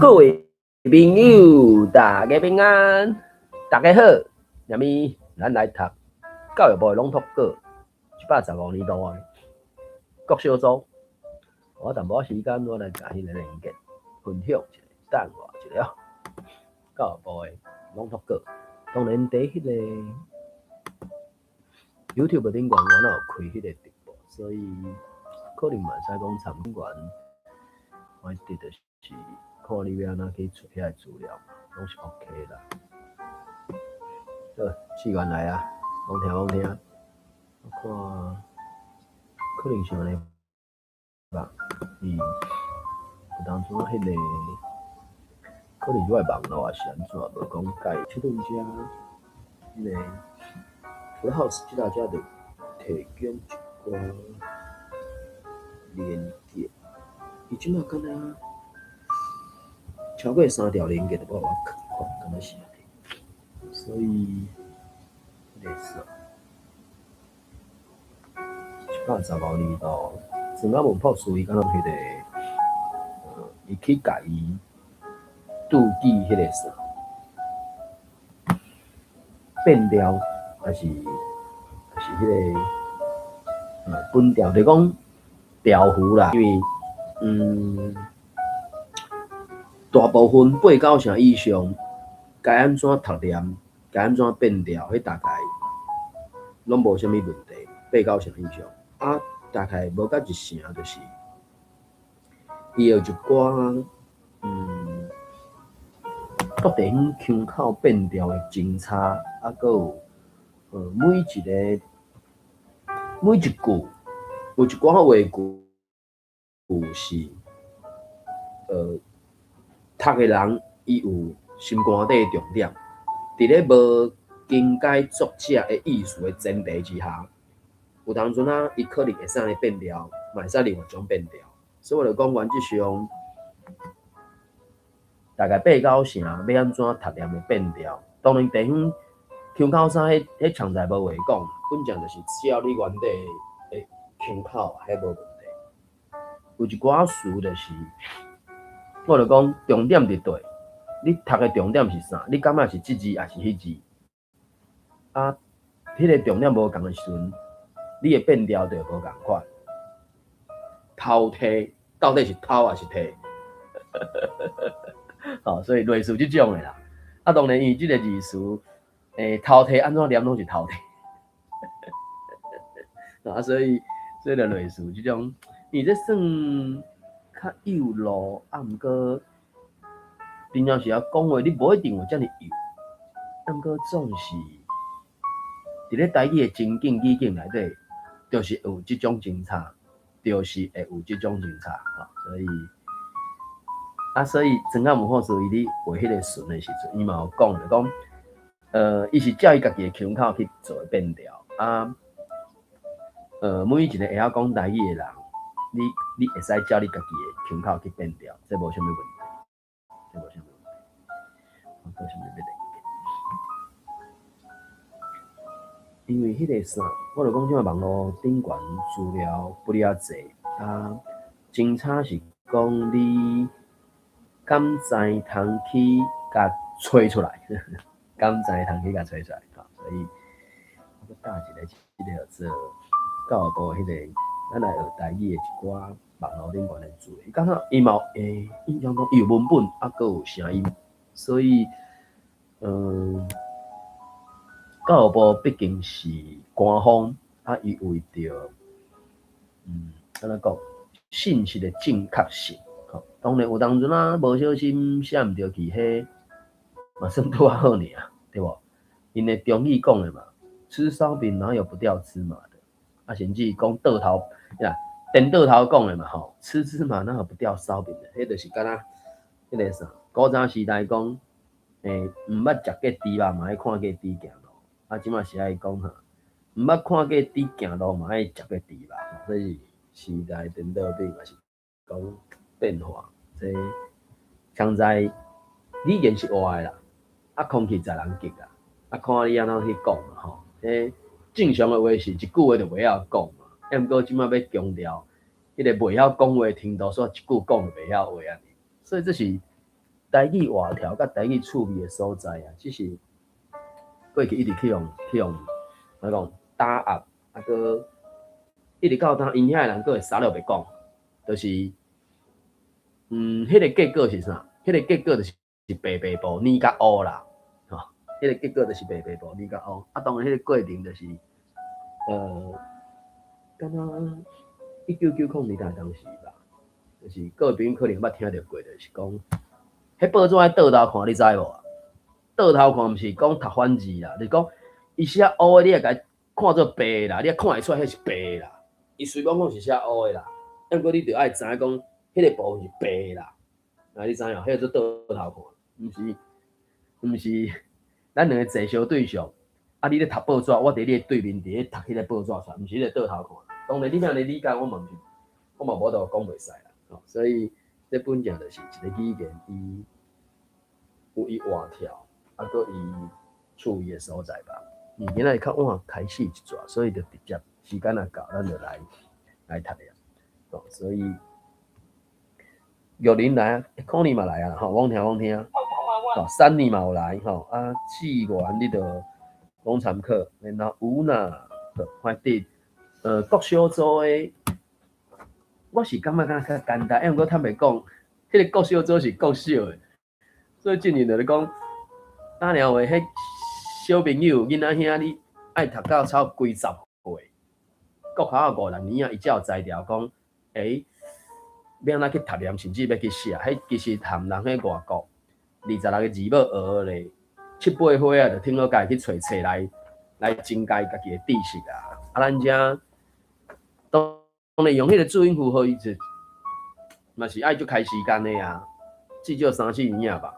各位朋友，大家平安，大家好。下面咱來讀教育部的朗讀稿，115年度的國小組。我淡薄仔時間，我來共彼个連結分享一下，等我一下哦。教育部的朗讀稿，當然佇彼個 YouTube 頂懸，我若有開彼個直播，所以可能嘛會使講參觀。我佇就是看你欲按怎去揣遐个資料，攏是 OK 啦。好，試完來啊，講聽講聽。我看可能是按呢吧，伊有當初彼个可能是我的網路抑是按怎，無講改。這頓遮彼个 Clubhouse 這搭遮就提供一寡連結，伊這馬敢若超過三條連結就無我看，敢若是按呢，所以彼个啥，115年度，曾雅文博士伊敢若彼个，伊去共伊注記彼个啥變調，抑是彼個本調，就講調符啦，因為大部分八九成以上，該按怎讀念，該按怎變調，彼大概攏無啥物問題。八九成以上，啊，大概無甲一成，就是伊有一寡各地方腔口變調的真差，啊，閣有每一句有一寡話句是讀的人伊有心肝底的重點，佇咧無更改作者的意思的前提之下，有當陣啊，伊可能會使按呢變調，嘛會使另外一種變調。所以我就講原則上，大概八九成欲按怎讀念的變調，當然地方腔口啥，彼詳細無話講，本正就是只要你原底的腔口，彼無問題。有一寡詞就是，我就講重點佇佗，你讀的重點是啥？你感覺是這字抑是彼字？啊，彼個重點無仝的時陣，你的變調就會無仝款。頭提到底是頭抑是提？吼，所以類似這種的啦。啊，當然伊這個字詞，頭提按怎念攏是頭提。啊，所以就類似這種，伊這算較幼路，啊，毋過平常時仔講話，你無一定有遮爾幼，啊，毋過總是佇咧台語的情境語境內底，就是會有這種真差，就是會有這種真差，吼，所以啊，所以曾雅文博士伊咧畫彼個船的時陣，伊嘛有講，就講，伊是照伊家己的腔口去做的變調，啊，每一個會曉講台語的人，你會使照你家己的腔口去變調，這無啥物問題，這無啥物問題。我閣啥物欲連結？因為彼個啥，我就講這馬網路頂懸資料不離仔濟，啊，真差是講你敢知通去共揣出來，敢知通去共揣出來，吼，所以我閣搭一個這個叫做教育部彼個，咱來學台語的一寡網路頂懸的資料，感覺伊嘛有印象中伊有文本，啊，閣有聲音，所以，教育部畢竟是官方，啊，伊為著，按怎講，信息的正確性，吼，當然有當陣啊，無小心寫毋著去，彼嘛算拄仔好爾，對無？𪜶的中語講的嘛，吃燒餅哪有不掉芝麻的？啊，甚至講倒頭，呀，顛倒頭講的嘛，吼，吃芝麻哪有不掉燒餅的？彼就是敢若彼個啥，古早時代講，毋捌食過豬肉嘛愛看過豬行路，啊，這馬是愛講哈，毋捌看過豬行路嘛愛食過豬肉，所以時代顛倒變嘛是講變化，這常在語言是活的啦，啊，空氣在人激啦，啊，看你按怎去講嘛，吼，這正常的話是一句話就袂曉講嘛，啊，毋過這馬欲強調彼個袂曉講話程度，所以一句講就袂曉話按呢，所以這是台語活跳佮台語趣味的所在啊，只是過去一直去予按怎講打壓，啊閣一直到今，𪜶遐的人閣會啥了袂講，就是，彼個結果是啥？彼個結果就是白白布黏甲烏啦，吼，彼個結果就是白白布黏甲烏。啊，當然彼個過程就是，敢若1990年代當時吧，就是各位朋友可能捌聽著過，就是講，彼報紙愛倒頭看，你知無？倒頭看毋是講讀反字啦，就是講伊寫烏的，你會共伊看做白的啦，你也看會出來彼是白的啦。伊雖罔講是寫烏的啦，毋過你著愛知影講，彼個部分是白的啦。啊，你知影？彼個做倒頭看，毋是毋是，咱兩個坐相對相，啊，你咧讀報紙，我佇你的對面佇咧讀彼個報紙出來，毋是咧倒頭看。當然你按呢理解，我嘛毋是，我嘛無法度講袂使啦。吼，所以這本正就是一個語言，伊有伊活跳，啊，閣伊趣味的所在吧。今仔日較晚開始一逝，所以就直接時間若到，咱就來來讀了。哦，所以玉林來啊，可妮嘛來啊，吼，罔聽罔聽。吼，三妮嘛有來，吼，啊，志源你著講參考，然後有啦，好，反正國小組的，我是感覺敢較簡單，因為我坦白講，彼個國小組是國小的，所以進前就是講，打電話彼小朋友囡仔兄，你愛讀到超幾十歲，國校五六年仔，伊才有才調講，欸，欲按怎去讀念，甚至欲去寫，彼其實含人彼外國26個字母學咧，七八歲啊，就聽好家己去揣冊來來增加家己的知識啊。啊，咱遮當然用彼個注音符號，伊就嘛是愛足開時間的啊，至少三四年仔吧。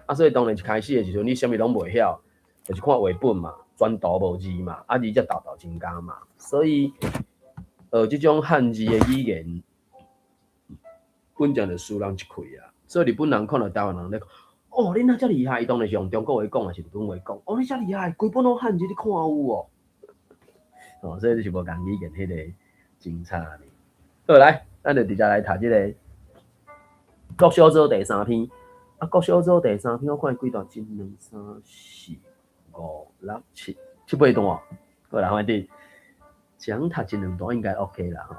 啊，所以當然一開始的時陣，你啥物攏袂曉，就是看繪本嘛，全圖無字嘛，啊字才沓沓增加嘛。所以學這種漢字的語言，本正就輸人一氣啊。所以日本人看著台灣人咧，哦，恁哪遮厲害？伊當然是用中國話講，抑是日本話講？哦，你遮厲害，規本攏漢字，你看有無？哦，所以這是無仝語言彼個真差呢。好，來，咱就直接來讀這個國小組第三篇。啊，國小組第三篇，我看幾段，一、兩、三、四、五、六、七，七八段。好啦，反正講讀一兩段應該 OK 啦吼。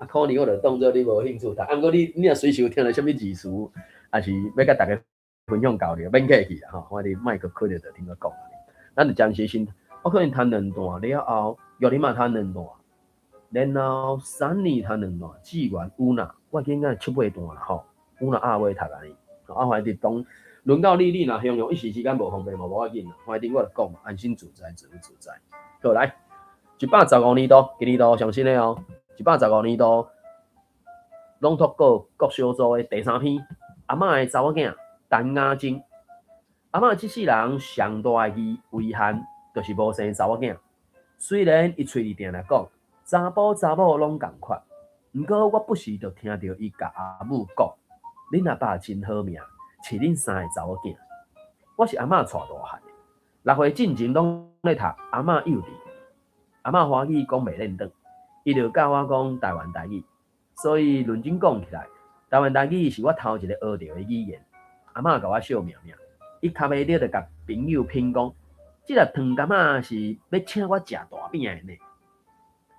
啊，可能我就當做你無興趣讀，啊，毋過你你若隨時有聽著啥物字詞，抑是欲共大家分享交流，免客氣啦吼。反正麥克開著就聽我講。咱就暫時先，我可能讀兩段了後，玉林嘛讀兩段，然後三年讀兩段，志願有哪，我記應該七八段啦吼，有哪阿尾讀安呢。啊，反正當輪到你，你若形容一時之間無方便嘛，無要緊啦。反正我就講嘛，安心自在，自由自在。好，來，115年度，今年度上新的哦，115年度，朗讀國國小組的第三篇，阿嬤的查某囝陳雅靜。阿嬤這世人上大的遺憾，就是無生查某囝。雖然伊喙裡定定講，查埔查某攏仝款，毋過我不時就聽著伊共阿母講，恁阿爸真好命，飼恁三个查某囝。我是阿嬤帶大漢的，6歲進前攏咧讀阿嬤幼稚。阿嬤華語講袂輪轉，伊就教我講台灣台語，所以認真講起來，台灣台語是我頭一个學著的語言。阿嬤共我相命命，伊較袂著就共朋友評講，這粒糖柑仔是欲請我食大餅的呢。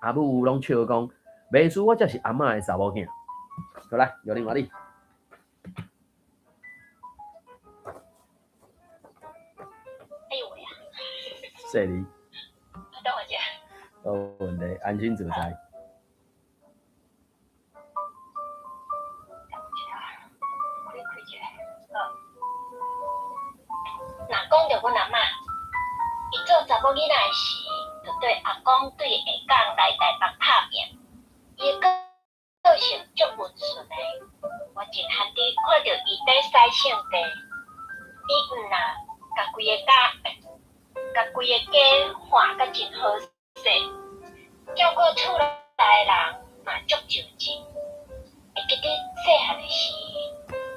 阿母攏笑講，袂輸我才是阿嬤的查某囝。好來，玉玲換你。哎呦喂啊！謝你。等我一下。無問題，安心自在。若講著阮阿嬤，伊做查某囡仔的時，就綴阿公對下港來台北拍拼。伊的個性足溫順的，我真罕得看著伊佇洗聖地，伊毋若共規个家，共規个家看甲真好勢，照顧厝內的人嘛足周濟。會記得細漢的時，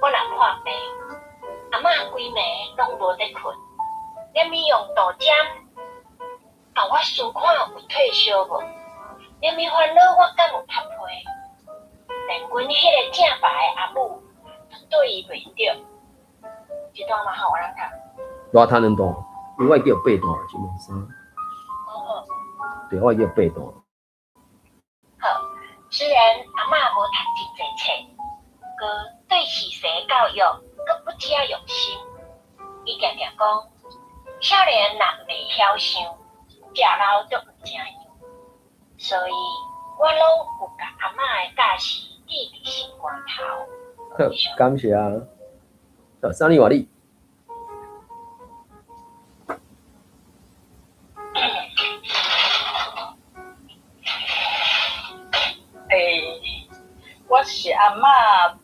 我若破病，阿嬤規暝攏無咧睏，連伊用杜針共我相看有退燒無，連伊煩惱我敢有拍被，連阮彼个正白的阿母都對伊袂著。一段嘛吼，有人讀。偌讀兩段，因為我會記有八段，一兩三。哦。對，我會記有八段。好，雖然阿嬤無讀真濟冊，閣對序細教育閣不止仔用心。伊定定講，少年若袂曉想，食老就毋知影。所以我攏有共阿嬤的教示記佇心肝頭。好，感謝啊。好，三你換你。欸，我是阿嬤帶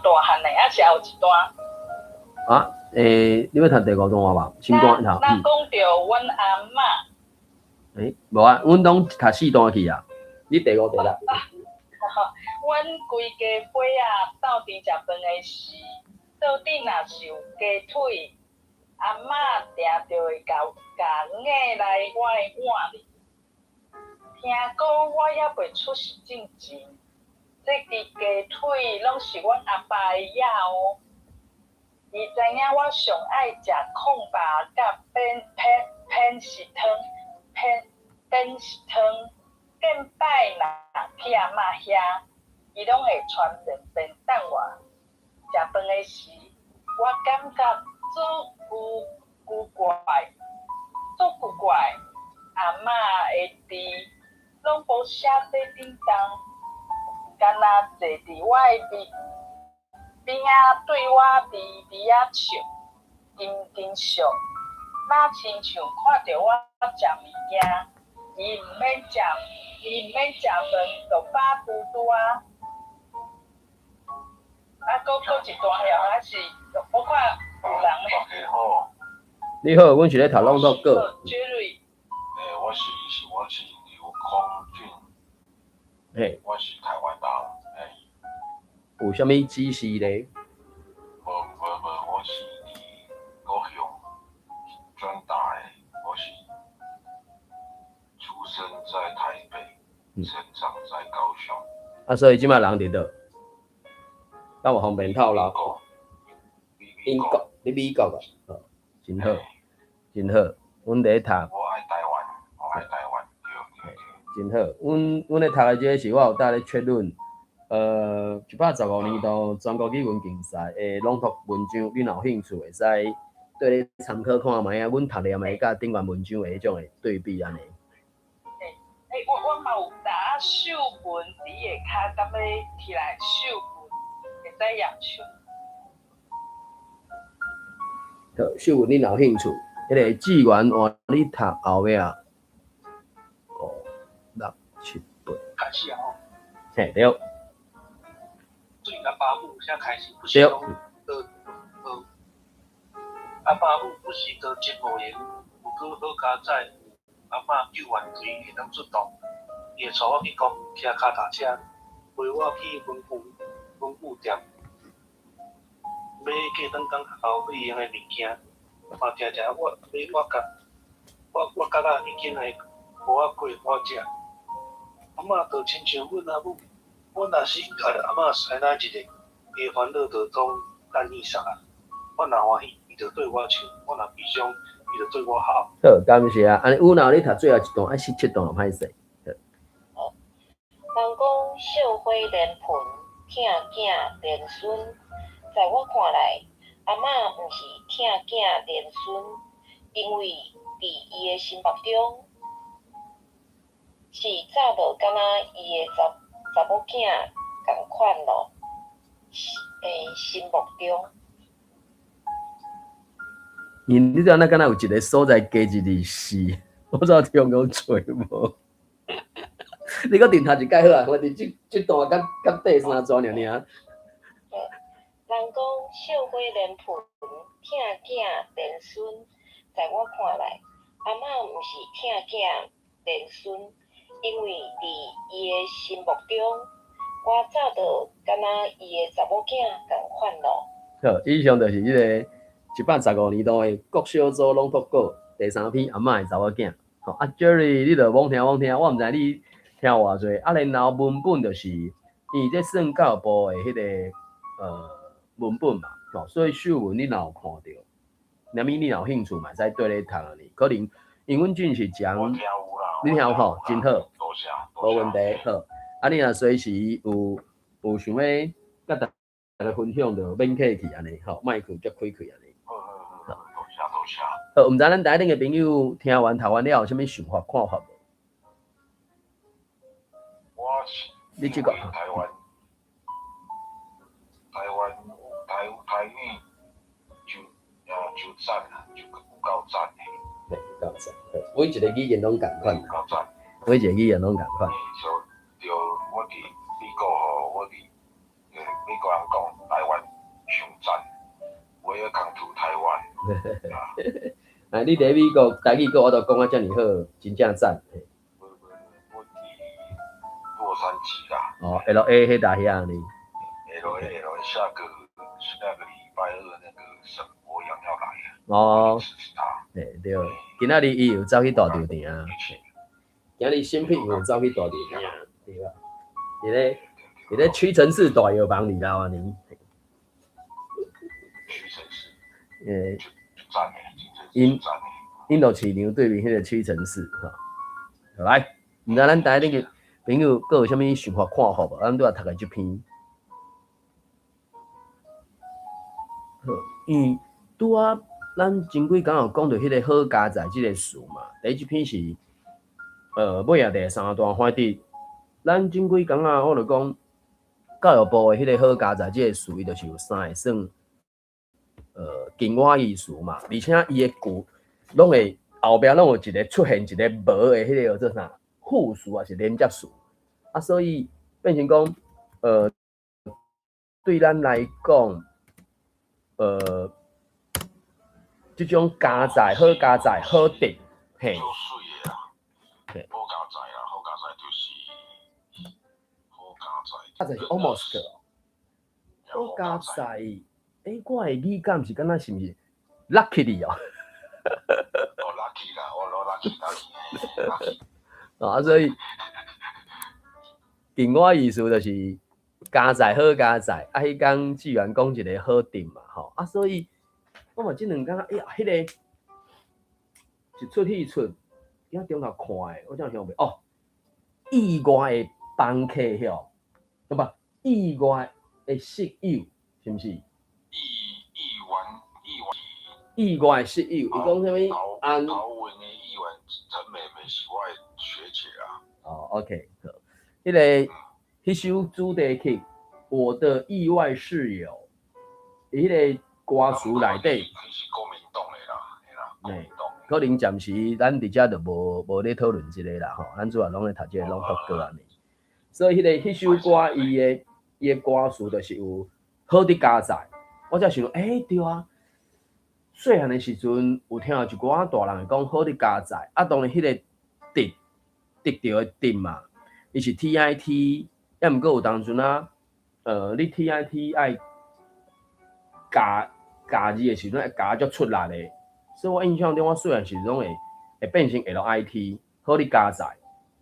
大漢的，還是後一段？啊，欸，你欲讀第五段吧？先段頭。那講著阮阿嬤。欸，無啊，阮攏讀四段去啊。你第五段啦。阮規家伙仔鬥陣食飯的時，桌頂若是有雞腿，阿嬤定著會共夾來我的碗裡。聽講我猶未出世進前，這支雞腿攏是阮阿爸的掖哦。伊知影我上愛食炕肉佮扁扁扁食湯，扁扁食湯。頂擺若去阿嬤遐，伊攏會傳便便等我。食飯的時，我感覺足古古怪，足古怪。阿嬤的字攏無寫佇頂當，干焦坐佇我的邊邊仔對我微微仔笑，沉沉笑，若親像看著我食物件，伊毋免食，伊毋免食飯就飽拄拄啊。啊，閣閣一段了，還是我看有人咧。好。你好，阮是咧讀朗讀稿。 Jerry。欸，我是劉空俊。嘿。我是台灣人。欸。有啥物指示咧？無無無，我是佇高雄長大的，我是出生在台北，成長在高雄。啊，所以這擺人佇佗？敢有方便透露？英國，佇美國啊，哦，真好，真好。阮佇咧讀。我愛台灣，我愛台灣，對對對。真好，阮咧讀的這個是我有搭咧確認，115年度全國語文競賽的朗讀文章，你若有興趣會使綴咧參考看覓啊。阮讀念的佮頂懸文章的彼種的對比按呢。欸欸，我嘛有打秀文佇下跤，敢欲提來秀文，會使驗手。好，秀文，你若有興趣，彼個志願換你讀後壁五、六、七、八。開始啊！嘿，對。對阿爸母才開始，不是講阿爸母不是都真無閒，毋過好佳哉，阿嬤救援隊會當出動，伊會帶我去公園騎跤踏車，陪我去文具店買過當工學校欲用的物件，嘛定定我買我共我我較早已經會予我過好食。阿嬤就親像阮阿母，阮若是共阿嬤師奶一下，伊的煩惱就總等於啥。我若歡喜，伊就對我笑；我若悲傷，伊就對我哭。好，感謝啊！按呢，有若你讀最後一段，愛十七段歹勢。好，人講惜花連盆，疼囝連孫。在我看來，阿嬤毋是疼囝連孫，因為佇伊的心目中，是早就敢若伊的查查某囝仝款囉。欸，心目中。因你知影，敢若有一个所在加一字四，我怎聽講揣無？你閣重讀一擺好啊！我佇這這段佮佮短三段爾爾。人講惜花連盆，疼囝連孫。在我看來，阿嬤毋是疼囝連孫，因為佇伊的心目中，我早就敢若伊的查某囝仝款囉。好，以上就是這个115年度的國小組朗讀稿第三篇阿嬤的查某囝。吼，啊 Jerry，你著罔聽罔聽，我毋知你聽偌濟。啊，然後文本就是，伊這算教育部的彼個文本嘛。吼，所以秀文你若有看著，啥物你若有興趣嘛，會使綴咧讀呢。可能因為阮進是講，我聽有啦，你聽有吼，真好，多謝，無問題，好。啊，你若隨時有想欲佮大家分享，就免客氣按呢，吼，麥克才開開按呢。好好好，多謝多謝。好，毋知咱台頂的朋友聽完讀完了有啥物想法看法無？我是你這個台灣，台灣台台語就啊就讚啊，就有夠讚的。對，夠讚。每一個語言攏仝款。夠讚。每一個語言攏仝款。所以對，我佇美國吼，我佇美國人講台灣上讚，Welcome to 台灣。啊，你佇美國台語閣我都講啊遮爾好，真正讚。無無，我佇洛杉磯啦。哦，LA 彼搭遐呢？LA LA 下個禮拜二那個沈博洋要來啊。哦。支持他。對對，今仔日伊有走去大稻埕。今日新品有走去大稻埕，對吧？佇咧屈臣氏大藥房裡頭啊呢。屈臣氏。欸，𪜶𪜶就市場對面彼個屈臣氏吼。來，毋知咱台頂个朋友閣有啥物想法看法無？咱拄仔讀的這篇。好，因為拄仔咱前幾工有講著彼個好佳哉這個詞嘛，第一篇是，尾仔第三段，反正咱前幾工啊，我就講教育部的彼個好佳哉這個詞，伊就是有三個算，近我意思嘛，而且伊的句攏會後壁攏有一個出現一個無的彼個叫做啥副詞抑是連接詞，啊，所以變成講，對咱來講，這種佳哉好佳哉好得，嘿。足媠的啦，好佳哉啦，好佳哉就是好佳哉。佳哉是 almost 好佳哉，欸，我的語感是敢若是毋是 lucky 哦？哦，lucky 啦，我 lucky lucky lucky。啊，所以近我意思就是佳哉好佳哉，啊，彼工志源講一個好得嘛，吼，啊，所以我嘛這兩工，哎呀，彼個一出戲出，今中晝看的，我才想袂哦，意外的房客吼，不，意外的室友，是毋是？意外意外室友，伊講啥物？安桃園的議員陳美美是我的學姐啊。哦，OK，好，彼個彼首主題曲《我的意外室友》，伊彼個歌詞內底，伊是國民黨的啦，嘿啦，國民黨。可能暫時咱佇遮就無咧討論這個啦，吼，咱主要攏咧讀這個朗讀歌按呢。所以彼個彼首歌，伊的歌詞就是有好得佳哉，我才想，欸，對啊。細漢的時陣有聽著一寡大人會講好得佳哉，啊，當然彼個得得著的得嘛，伊是 TIT，抑毋過有當陣啊，你 TIT 愛咬咬字的時陣愛咬足出力的，所以我印象中我細漢時攏會變成 LIT 好得佳哉，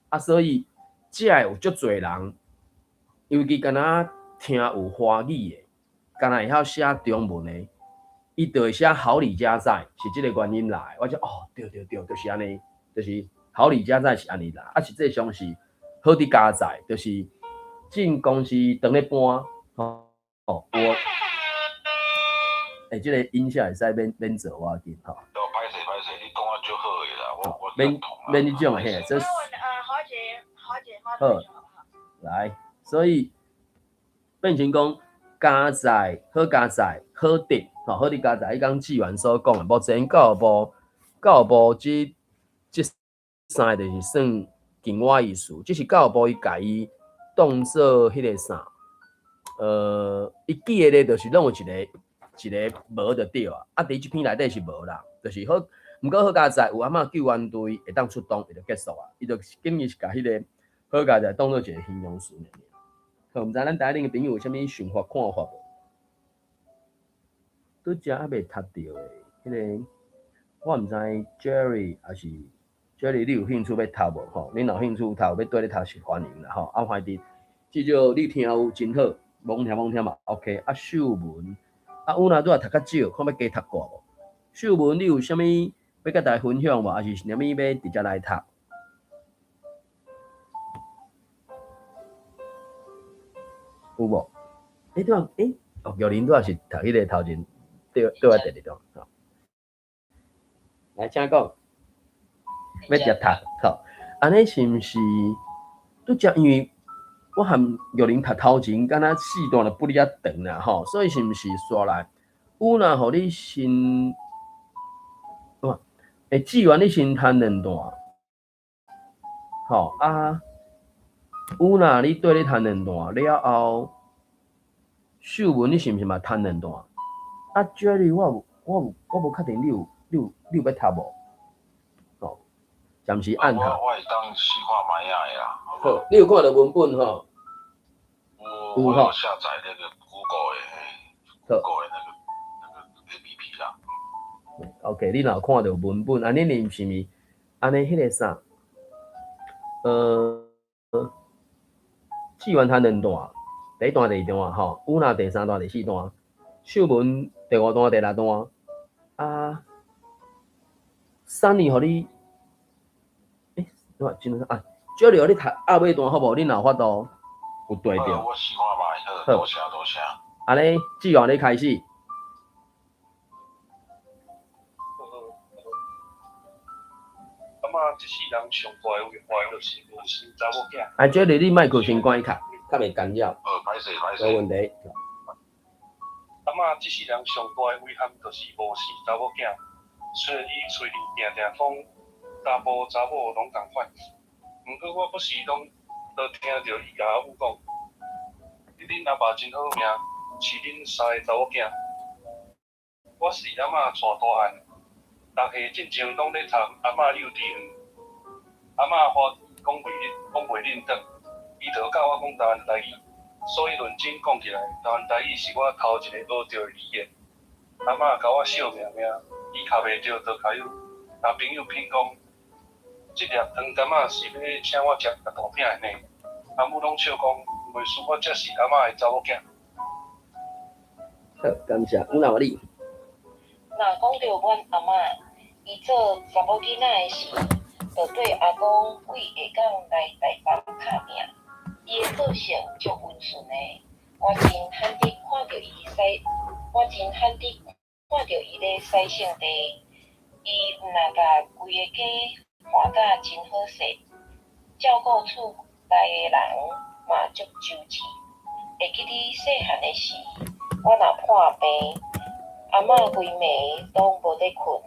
啊，所以這會有足濟人，尤其敢若聽有華語的，敢若會曉寫中文的。伊就會寫好李佳哉，是這個原因來。我就哦，對對對，就是按呢，就是好李佳哉是按呢來。啊，實際上是好得佳哉，就是進公司當咧搬，吼，我，欸，這個音效會使免免做，無要緊吼。哦，歹勢歹勢，你講啊足好的啦，我免免這種的嘿，這。好，來，所以變成講佳哉好佳哉好得。吼，好得佳哉，彼工志源所講的，目前教育部這三個就是算近我意思，只是教育部伊共伊當做彼個啥，伊記的咧就是攏有一個一個無就對啊，啊，佇這篇內底是無啦，就是好，毋過好佳哉有阿嬤救援隊會當出動，伊就結束啊，伊就等於是共彼個好佳哉當做一個形容詞爾。好，毋知咱台頂的朋友有啥物想法看法無？拄才猶未讀著的，彼個我毋知 Jerry 抑是 Jerry，你有興趣欲讀無？吼，你若有興趣讀，欲綴咧讀是歡迎啦，吼。啊，反正至少你聽有真好，罔聽罔聽嘛 OK。啊，秀文，啊，有若拄仔讀較少，看欲加讀寡無？秀文，你有啥物欲佮大家分享無？抑是啥物欲直接來讀？有無？欸，拄仔欸，哦，玉玲拄仔是讀彼個頭前，對對我第二段，吼。來，請講。欲直接讀，好，按呢是毋是？拄才因為我和玉玲讀頭前，敢若四段就不哩較長啦，吼，所以是毋是煞來？有若予你先，哇，欸，志源你先談兩段，吼啊，有若你綴咧談兩段了後，秀文你是毋是嘛談兩段？啊，Jerry 我有我有我無確定你有你有你有欲讀無？吼，暫時按下。我會當試看覓仔的啦。好，你有看著文本吼？有，我有下載那個 Google 的，Google 的那個 APP 啦。 OK，你若有看著文本，按呢你是毋是按呢彼個啥？志源談兩段，第一段、第二段吼，有若第三段、第四段，秀文第五段、第六段，啊，Sunny 予你，欸，我真啊，Jerry 予你讀後尾段好無？你若有法度有對著。我試看覓，好，多謝多謝。按呢，志源你開始。阿嬤這世人上大的遺憾就是無生查某囝。啊，Jerry 你麥克先關較，較袂干擾。好，歹勢歹勢。無問題。阿嬤這世人上大的遺憾就是無生查某囝。雖然伊喙裡定定講查埔查某攏仝款，毋過我不時攏都聽著伊共阿母講：恁阿爸真好命，飼恁三个查某囝。我是阿嬤帶大漢，逐歲進前攏咧讀阿嬤幼稚園。阿嬤歡喜講袂講袂認得，伊就教我講台灣台語，所以論真講起來，台灣台語是我頭一個學著的語言。阿嬤共我惜命命，伊敲袂著，就共伊男朋友品講，這粒糖柑仔是欲請我食大餅的呢。阿母攏笑講，袂輸我才是阿嬤的查某囝。好，感謝。有哪有你？若講著阮阿嬤，伊做查某囡仔的時，就綴阿公對下港來台北拍拚。伊的個性足溫順的，我真罕得看著伊使，我真罕得看著伊咧使性地。伊毋若共規个家看甲真好勢，照顧厝內的人嘛足周至。會記得細漢的時，我若破病，阿嬤規暝攏無咧睏，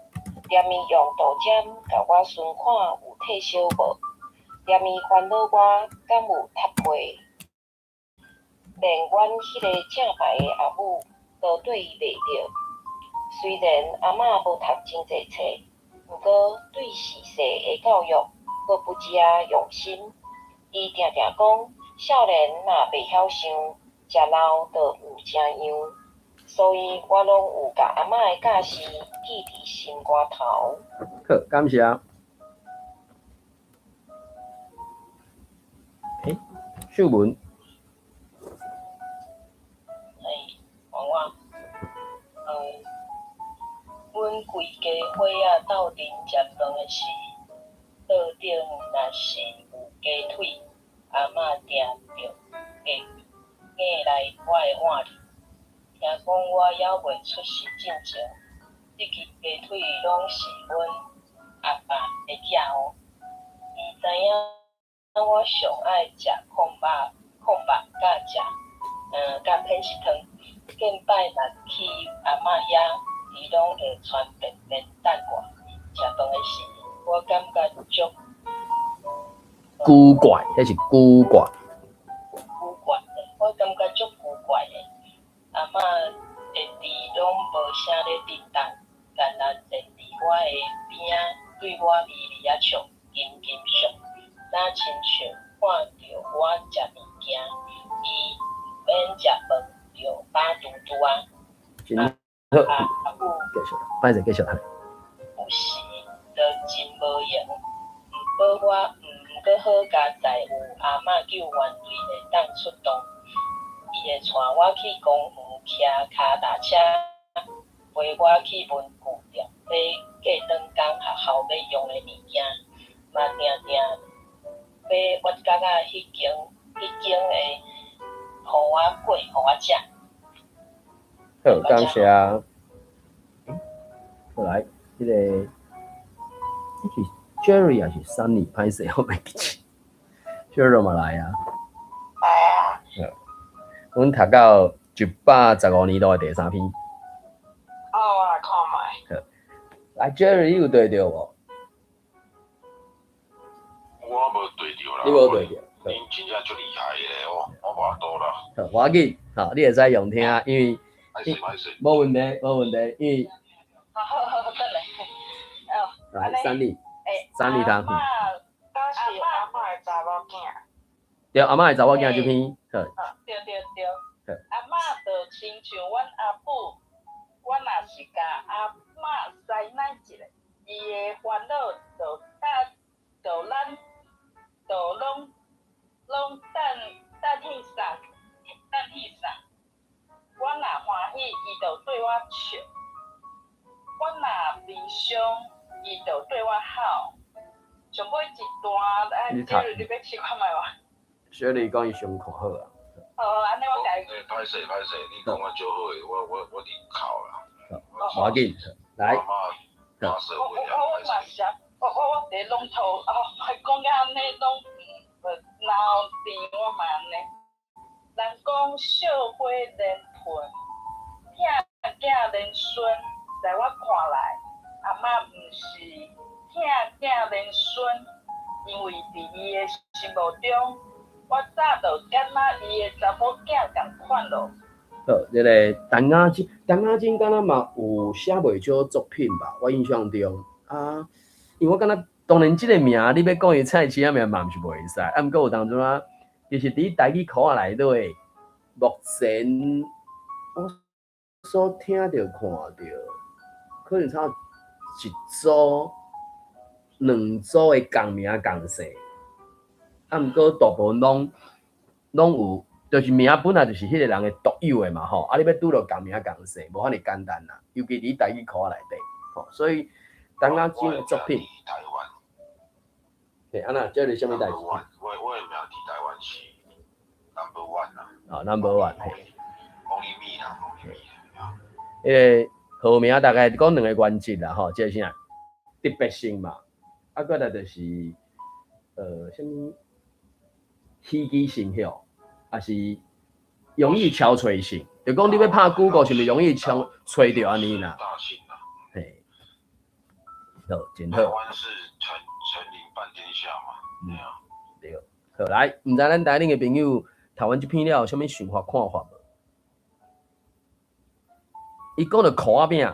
連伊用杜針共我巡看有退燒無，連伊煩惱我敢有脫皮，連阮彼個正牌的阿母都對伊袂著。雖然阿嬤無讀真濟冊，毋過對序細的教育閣不止仔用心。伊定定講，少年若袂曉想，食老就毋成樣。所以我攏有共阿嬤的教示記佇心肝頭。好，感謝。欸，秀文。欸，換我。阮規家伙仔鬥陣食飯的時，桌頂若是有雞腿，阿嬤定著會夾來我的碗裡。聽講我猶未出世進前，這支雞腿攏是阮阿爸的寄予。伊知影我上愛食炕肉、炕肉佮食，佮片絲湯。見擺若去阿嬤遐，伊攏會傳便便等我。食飯的時，我感覺足古怪，彼是古怪。古怪的，我感覺足古怪的。阿嬤會佇攏無啥咧振動，干焦坐佇我的邊仔，對我微微仔笑，緊緊笑，若親像看著我食物件，伊毋免食飯就飽嘟嘟仔。真好，阿母繼續，歹勢繼續。有時就真無閒，毋過我毋過好佳哉有阿嬤救援隊會當出動。伊會帶我去公園騎跤踏車。陪我去文具店買過轉工學校欲用的物件，嘛定定買我角仔彼間的予我粿予我食。好，感謝。過來，這個這是 Jerry 還是 Sunny？歹勢，我袂記得。Jerry 嘛來啊。來啊。阮讀到115年度的第三篇。哦，我來看覓。好，來 Jerry，你有對著無？我無對著啦。你無對著。恁真正足厲害的哦，我無法度啦。好，無要緊，好，你會使用聽，因為歹勢歹勢。無問題，無問題，因為。好好好，等下。哦。來，Sunny。Sunny 通。阿嬤，敢是阿嬤的查某囝。對，阿嬤的查某囝這篇。好。對對對。阿嬤就親像阮阿母，我若是共阿嬤師奶一下，伊的煩惱就搭就咱就攏攏等等去送等去送。我若歡喜，伊就對我笑；我若悲傷，伊就對我哭。上尾一段，哎，這你欲試看覓無？小麗講伊上看好啊。好，按呢我共伊。欸，歹勢歹勢，你講較少好的，我佇哭啦。無要緊，來。我我我嘛是啊，我佇攏吐，哦，講甲按呢攏無鬧甜，我嘛按呢。人講惜花連盆，疼囝連孫，在我看來，阿嬤毋是疼囝連孫，因為佇伊的心目中，我早就敢若伊的查某囝仝款囉。好，這个陳雅真，陳雅真敢若嘛有寫袂少作品吧？我印象中啊，因為我感覺當然這个名，你欲講伊菜市仔名嘛毋是袂使，啊，毋過有當陣啊，其實佇台語箍仔內底，目前我所聽著看著，可能差一組、兩組的仝名仝姓，啊，毋過大部分攏攏有，就是名本來就是彼个人的獨有的嘛吼，啊，你欲拄著仝名仝姓，無遐爾簡單啦，尤其佇台語箍仔內底，吼，所以陳雅真的作品。台灣。嘿，按怎，這是啥物代誌？我的名佇台灣是 number one 啦。哦，number one，嘿。王一米啦，王一米。彼个號名大概講兩个原則啦，吼，這個啥？特別性嘛，啊，閣來就是，啥物稀奇性吼，抑是容易敲揣性，就講你欲拍 Google 是毋是容易敲揣著按呢啦？嘿，好，真好。台灣是陳陳林半天下嘛，對啊。對，好來，毋知咱台頂的朋友讀完這篇了，有啥物想法看法無？伊講著箍仔餅，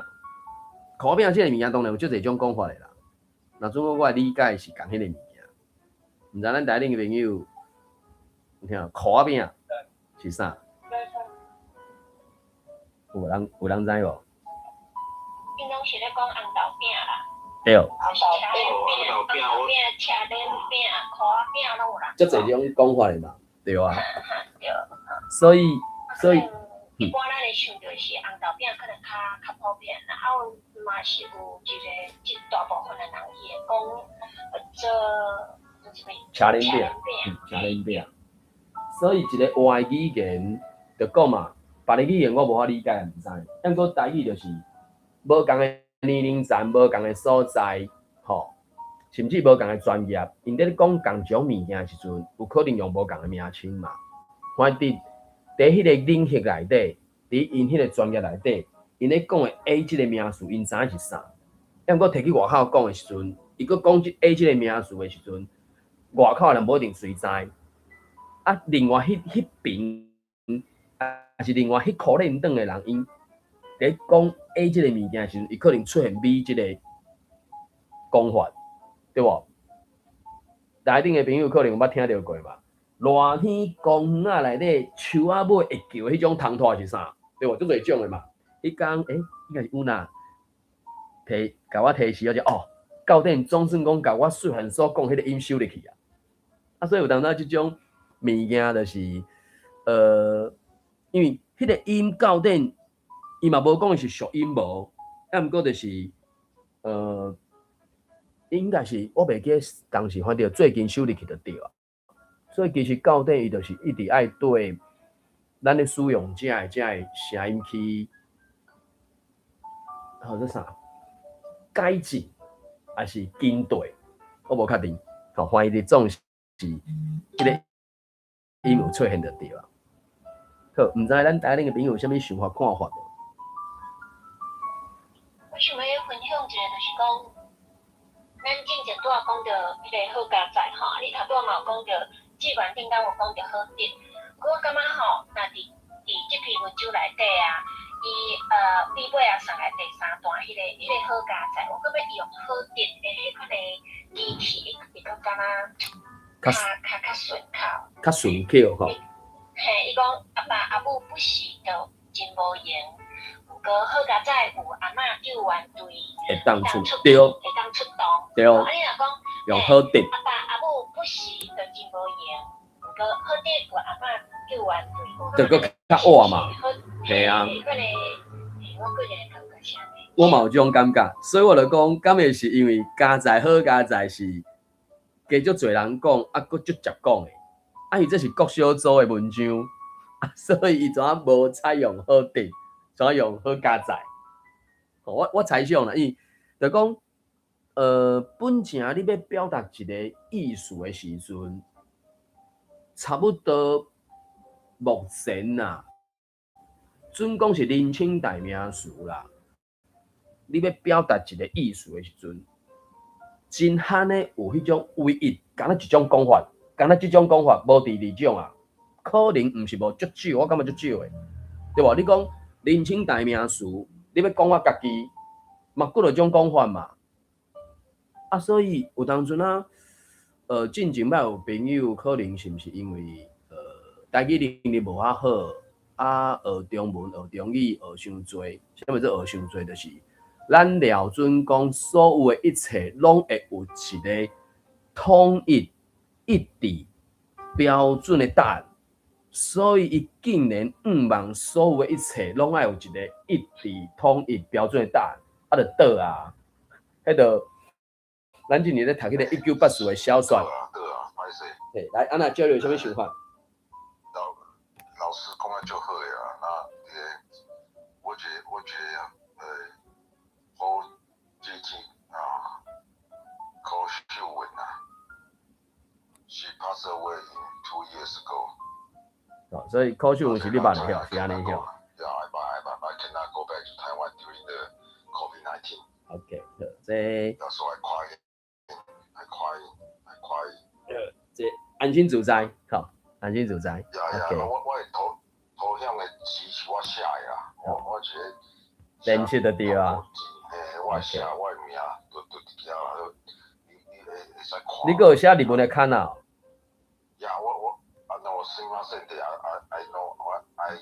箍仔餅這个物件當然有足濟種講法的啦。若準講我的理解是仝彼个物件，毋知咱台頂的朋友有聽箍仔餅是啥？有人知無？𪜶攏是咧講紅豆餅啦。對。紅豆餅、紅豆餅、車輪餅、箍仔餅攏有啦。足濟種講法的嘛，對啊。對。所以。一般咱會想著是紅豆餅可能較普遍啦，啊有嘛是有一个一大部分的人伊會講做做啥物？車輪餅，車輪餅。所以一个活的語言，就講嘛，別个語言我無法理解，毋知。毋過台語就是無仝的年齡層，無仝的所在，吼，甚至無仝的專業，𪜶佇咧講仝種物件的時陣，有可能用無仝的名稱嘛。反正佇彼個領域內底，佇𪜶彼個專業內底，𪜶咧講的 A 這个名詞，𪜶知影是啥。抑毋過提去外口講的時陣，伊閣講這 A 這个名詞的時陣，外口的人無一定隨知。啊，另外彼邊，抑是另外彼箍輪轉的人，𪜶佇講 A 這个物件的時陣，伊可能出現 B 這个講法，對無？台頂的朋友可能有捌聽著過嘛？熱天公園仔內底樹仔尾會叫的彼種蟲豸是啥？對無？足濟種的嘛。彼工應該是有哪提共我提示，我就哦，到底總算講共我細漢所講彼个音收入去啊。啊，所以有當時這種物件就是，因為彼个音到底伊嘛無講伊是屬陰無，啊，毋過就是，應該是我袂記得當時，反正最近收入去就對啊。所以其實到底伊就是一直愛對咱咧使用者的這个聲音去，號做啥？改進，還是針對？我無確定。吼，翻譯的總是彼个音有出現就對啊。好，毋知咱台頂的朋友有啥物想法看法無？我想欲分享一下，就是講，咱進前拄仔講著彼个好佳哉吼，你頭拄仔嘛有講著，志願頂間有講著好德。我感覺吼，若佇這篇文章內底啊，伊尾尾仔送來第三段彼个好佳哉，我感覺伊用好德的彼款的語氣，會閣敢若較順口。較順口吼。嘿，伊講阿爸阿母不時就真無閒，毋過好佳哉有阿嬤救援隊會當出對，會當出動。對。啊，你若講用好德。阿爸阿母不時就真無閒，毋過好德有阿嬤救援隊。就閣較活嘛。嘿啊。我個人感覺是按呢。我嘛有這種感覺，所以我就講，敢會是因為佳哉好佳哉是加足濟人講，啊，閣足捷講的，啊，伊這是國小組的文章，啊，所以伊怎啊無採用好德，怎用好佳哉？我猜想啦，伊就講，本前你欲表達一個意思的時陣，差不多目前啊，準講是人稱代名詞啦。你欲表達一個意思的時陣，真罕的有彼種唯一，敢若一種講法，敢若這種講法無第二種啊。可能毋是無足少，我感覺足少的，對無？你講人稱代名詞，你欲講我家己，嘛幾落種講法嘛。啊，所以有當陣啊，進前捌有朋友可能是毋是因為台語能力無遐好，啊，學中文、學中語學傷濟，啥物做學傷濟？就是咱廖準講所有的一切攏會有一個統一、一致、標準的答案，所以伊竟然向望所有的一切攏愛有一個一致、統一、標準的答案，啊，就倒啊，彼就咱之前咧讀彼個1984的小說。對啊，對啊，歹勢。對，來，按那交流有啥物想法？老師講得足好的啊，那我覺得，好接近啊，柯秀文啊，she passed away in 2 years ago。哦，所以柯秀文是你捌的吼，是按呢吼。 Yeah, I cannot go back to Taiwan during the COVID-19. OK，好，這。 So I cry, I cry, I cry. 這安心自在，好，安心自在。 Yeah, yeah，我的頭像的字是我寫的啦，我覺得。練習就對啊。嘿，我寫我的名，都佇遐啦，你會使看。你閣有寫日文的卡啊？ Yeah，我啊，那我すみませんで，I know 我 I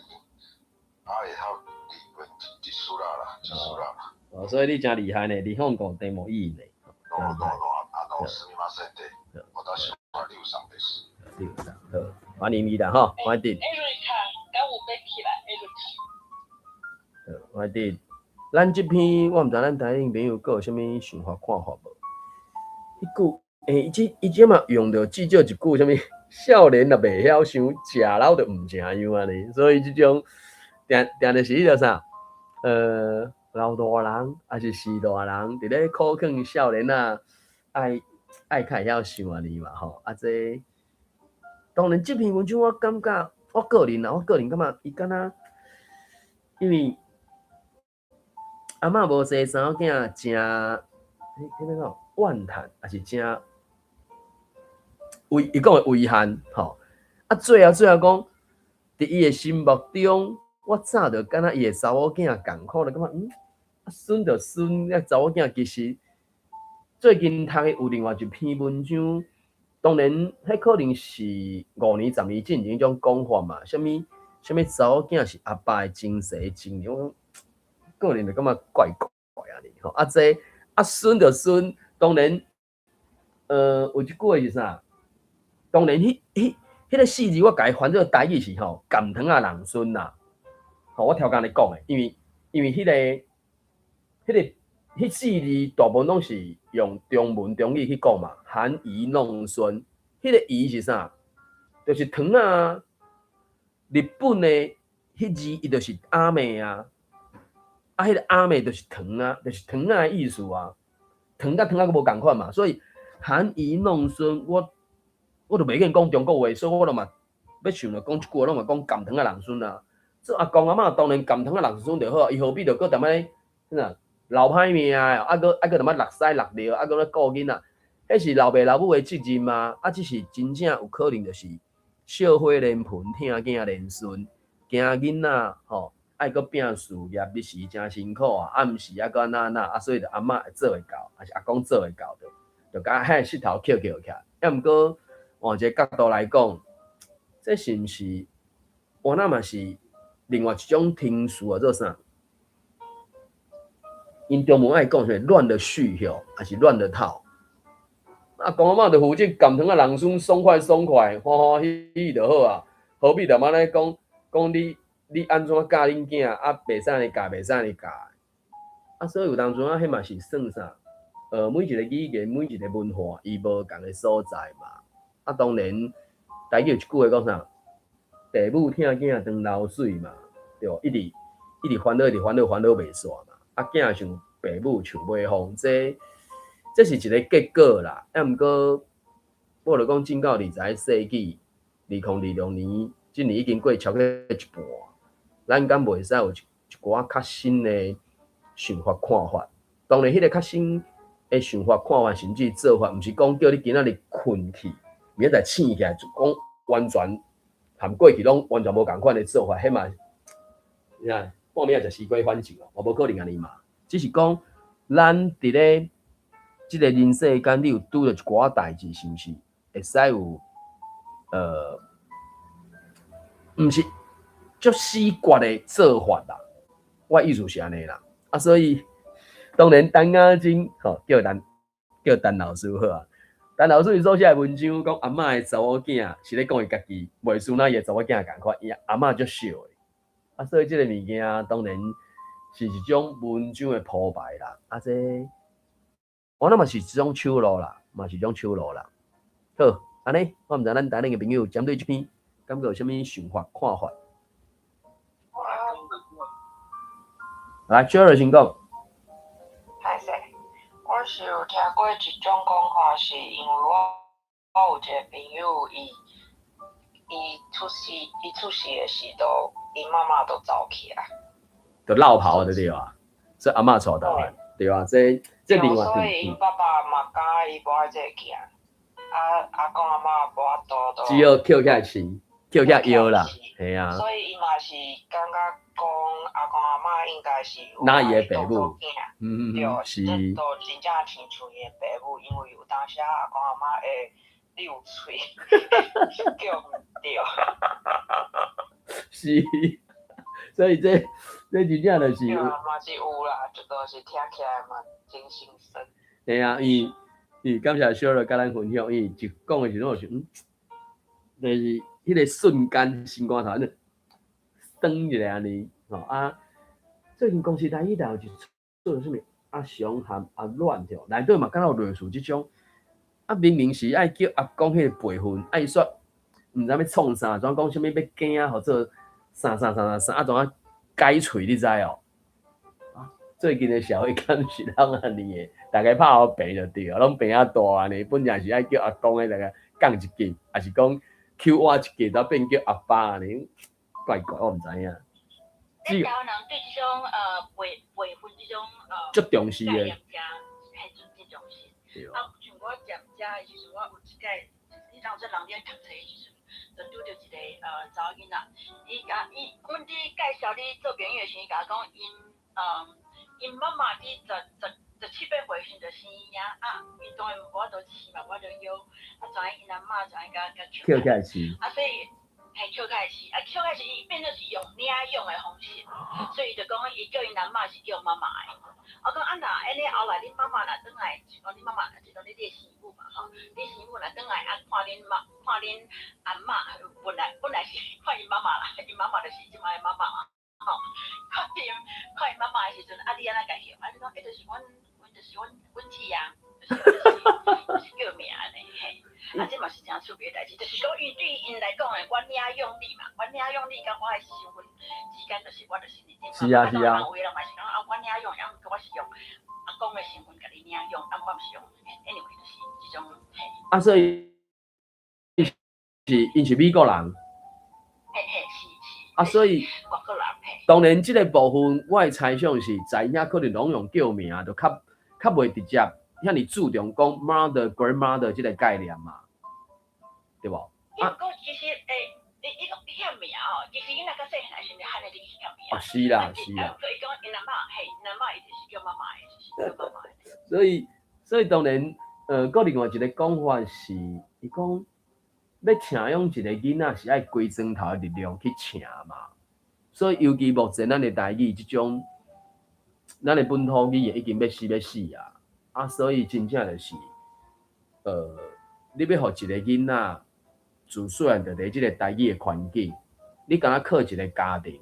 會曉日文一絲啦啦，一絲啦。哦，所以你誠厲害呢，日本語題目語呢。 No no no，あのすみませんで，私は劉さんです。劉さん，好，歡迎你啦，吼，歡迎。艾瑞卡，敢有欲起來？艾瑞卡。好，歡迎。咱這篇我毋知咱台頂朋友閣有啥物想法看法無？彼句，伊這嘛用著至少一句啥物少年若袂曉想，食老就毋成樣按呢。所以這種定定就是彼個啥，老大人抑是序大人，佇咧苦勸少年仔愛較會曉想按呢嘛吼。啊，這當然這篇文章我感覺，我個人啊，我個人感覺伊敢若，因為阿嬤無生查某囝，誠彼個講怨嘆，抑是誠遺，伊講的遺憾吼。啊，最後講，佇伊的心目中，我早就敢若伊的查某囝仝款，就感覺啊，孫就孫，啊查某囝其實最近讀的有另外一篇文章，當然，彼可能是5年、10年進前彼種講法嘛，啥物啥物查某囝是阿爸的前世情人，我個人就感覺怪怪按呢吼。啊，這啊孫就孫，當然，有一句話是啥？當然，彼個四字我共伊翻做台語是吼，含糖仔人孫啦。吼，我超工咧講的，因為因為彼四字大部分攏是用中文中語去講嘛，含飴弄孫，彼個飴是啥？就是糖仔。日本的彼字伊就是阿妹啊，啊，彼個阿妹就是糖啊，就是糖仔的意思啊。糖佮糖仔閣無仝款嘛，所以含飴弄孫，我就袂瘾講中國話，所以我就嘛欲想著講這句話，攏嘛講含糖仔弄孫啊。做阿公阿嬤當然含糖仔弄孫就好啊，伊何必著閣踮咧啥老歹命啊，閣踮咧落屎落尿，啊閣咧顧囡仔，彼是老爸老母的責任啊。啊，只是真正有可能就是惜火連盆，疼囝連孫，驚囡仔吼愛閣拼事業，日時誠辛苦啊，暗時啊閣按怎按怎啊，所以就阿嬤會做會到，抑是阿公做會到，就共彼个膝頭抾抾起來。啊，毋過換一个角度來講，這是毋是我那嘛是另外一種聽數啊？做啥？𪜶中文愛講啥物亂了序吼，抑是亂了套？阿公阿嬤就負責含糖仔弄孫爽快爽快，歡歡喜喜就好啊，何必踮按呢講講你按怎教恁囝啊？袂使按呢教，袂使按呢教。啊，所以有當陣仔，彼嘛是算啥？每一个語言，每一个文化，伊無仝个所在嘛。啊，當然，台語有一句話講啥？父母疼囝當流水嘛，對無？一直一直煩惱，一直煩惱，煩惱袂煞嘛。啊，囝像父母像尾風，這是一个結果啦。啊，毋過，我就講進到21世紀，2026年，這年已經過超過一半，咱敢袂使有一寡較新的想法看法？當然，彼个較新的想法看法，甚至做法，毋是講叫你今仔日睏去，明仔載醒起來就講完全和過去攏完全無仝款的做法，彼嘛，你看半暝仔食西瓜反勻哦，嘛無可能按呢嘛。只是講，咱佇咧這个人世間，你有拄著一寡代誌，是毋是會使有？毋是足死決的做法啦。我意思是按呢啦。啊，所以當然陳雅真吼叫陳老師好啊。陳老師伊所寫的文章講阿嬤的查某囝是咧講伊家己，袂輸那伊的查某囝仝款，伊阿嬤足惜的。啊，所以這个物件當然是一種文章的鋪排啦。啊，這我諗嘛是一種手路啦，嘛是一種手路啦。好，按呢，我毋知咱台南的朋友針對這篇，感覺有啥物想法看法？來，Jerry 先講。歹勢，我是有聽過一種講法，是因為我有一个朋友，伊出世的時都，𪜶媽媽都走去啊。就落跑就對啊，所以阿嬤帶大漢，對啊，這另外。所以𪜶爸爸嘛感覺伊無愛這个囝，啊阿公阿嬤無法度都。只好抾起來飼，抾起來養啦，嘿啊。所以伊嘛是感覺講阿公阿嬤應該是有愛伊的爸母，對，是，都真正親像伊的爸母，因為有當時阿公阿嬤會溜喙，叫毋著。是，所以這真正就是。對啊，嘛是有啦，就都是聽起來嘛真心酸。嘿啊，伊感謝小樂佮咱分享，伊一講的時陣，我想，就是彼个瞬間心肝頭，轉一下按呢，吼啊！最近公視台語台有一出啥物阿雄和阿亂對，內底嘛敢若有類似這種，啊明明是愛叫阿公彼個輩分，啊伊煞毋知欲創啥，怎講啥物欲囝予做啥啥啥啥啥，啊怎啊改喙你知哦？啊，最近的社會敢是攏按呢的，逐家拍予平就對啊，攏平啊大按呢，本來是愛叫阿公的，逐家降一級，抑是講 Q 我一級，才變叫阿爸按呢，怪怪，我毋知影。咱台灣人對這種輩分這種足重視的，嘿，真重視。啊，像我踮遮的時陣，我有一擺，你當陣人咧讀冊的時陣，就拄著一个查某囡仔，伊共伊，阮佇介紹你做朋友的時陣，共我講𪜶媽媽佇十七八歲時陣就生伊啊，啊，伊當然無法度飼嘛，無法度養，啊，怎樣𪜶阿嬤怎樣共抾起來飼，啊，所以。嘿，抾起來飼，啊，抾起來時伊變做是用領養的方式，所以伊就講伊叫𪜶阿嬤是叫媽媽的。我講啊，若按呢後來恁媽媽若轉來，是講恁媽媽，就是講你的生母嘛吼，你生母若轉來啊，看恁媽，看恁阿嬤，本來是看𪜶媽媽啦，𪜶媽媽就是這擺的媽媽嘛，吼，看去看𪜶媽媽的時陣，啊你按怎共叫？啊你講，欸，就是阮，阮就是阮阮姊啊，就是叫名按呢嘿。啊，這嘛是誠趣味的代誌，就是講因對𪜶來講的，我領養你嘛，我領養你佮我的身份之間，就是我就是你。是啊是啊。有的人嘛是講啊，我領養，啊，毋過我是用阿公的身份共你領養，啊，我毋是用，anyway 就是這種嘿。啊，所以是𪜶是美國人。嘿嘿，是是。啊，所以外國人嘿。當然，這個部分我的猜想是，在遐可能攏用叫名，就較較袂直接遐爾注重講 mother、grandmother 這個概念嘛，對無？啊，毋過其實欸，伊伊講遐名哦，其實囡仔較細漢時陣就喊得你遐名。啊，是啦，是啦。所以講𪜶阿嬤，嘿，𪜶阿嬤伊就是叫媽媽的，就是叫媽媽的。所以當然，閣另外一個講法是，伊講欲請養一個囡仔是愛規磚頭的力量去請嘛。所以尤其目前咱的台語這種，咱的本土語言已經欲死欲死啊！啊，所以真正就是，你欲予一個囡仔自細漢就佇這個台語的環境，你敢若靠一個家庭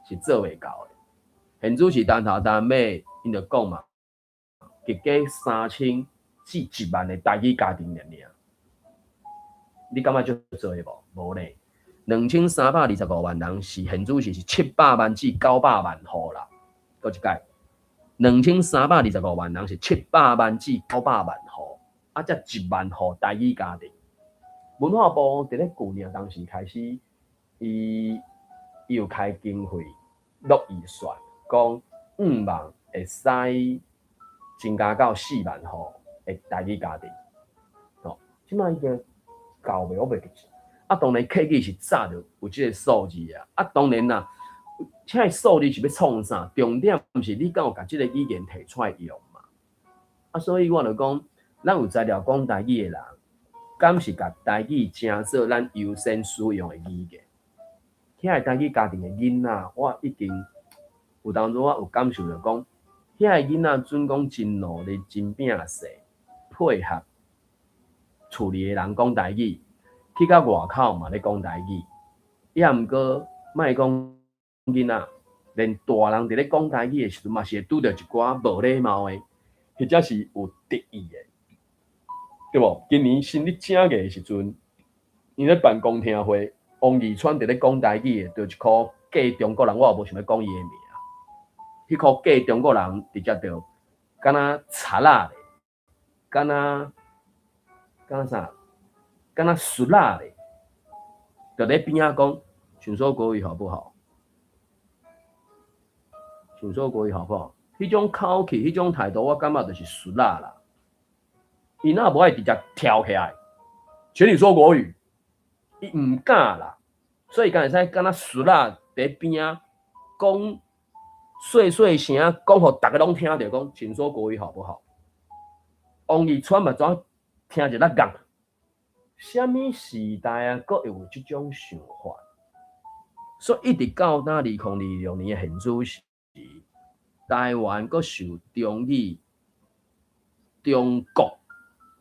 是做袂到的。現主時單頭單尾，𪜶就講嘛，結果3000至1萬個台語家庭爾爾，你感覺足濟無？無咧。2325萬人是現主時是700萬至900萬戶啦，閣一擺，2325萬人是七百萬至九百萬戶，啊，才1萬戶台語家庭。文化部佇咧舊年當時開始，伊伊有開經費落預算，講向望會使增加到4萬戶的台語家庭。吼，這擺已經夠袂？我袂記。啊，當然客語是早就有這個數字啊。啊，當然啦，這個數字是欲創啥？重點是你敢有共這個語言提出來用嘛？啊，所以我就講，咱有才調講台語的人，敢是共台語成做咱優先使用的語言？遐個台語家庭的囡仔，我已經有當陣我有感受著講，遐個囡仔準講真努力、真摒勢，配合厝裡的人講台語，去到外口嘛咧講台語。抑毋過，莫講囡仔，連大人佇咧講台語的時陣，嘛是會拄著一寡無禮貌的，或者是有敵意的，對無？今年新日正月的時陣，𪜶咧辦公聽會，王義川佇咧講台語的，著一箍假中國人，我也無想欲講伊的名。彼箍假中國人直接就敢若賊仔咧，敢若敢若啥，敢若慄仔咧，就佇邊仔講，請說國語好不好？請說國語好不好？彼種口氣、彼種態度，我感覺就是慄仔啦。伊若無愛直接跳起來，請你說國語，伊毋敢啦，所以敢會使敢若慄仔佇邊仔講細細聲，講予逐家攏聽著，講請說國語好不好？王義川嘛怎聽一咧講？啥物時代啊，閣會有這種想法？所以一直到今2026年的現主時，台灣閣受中語、中國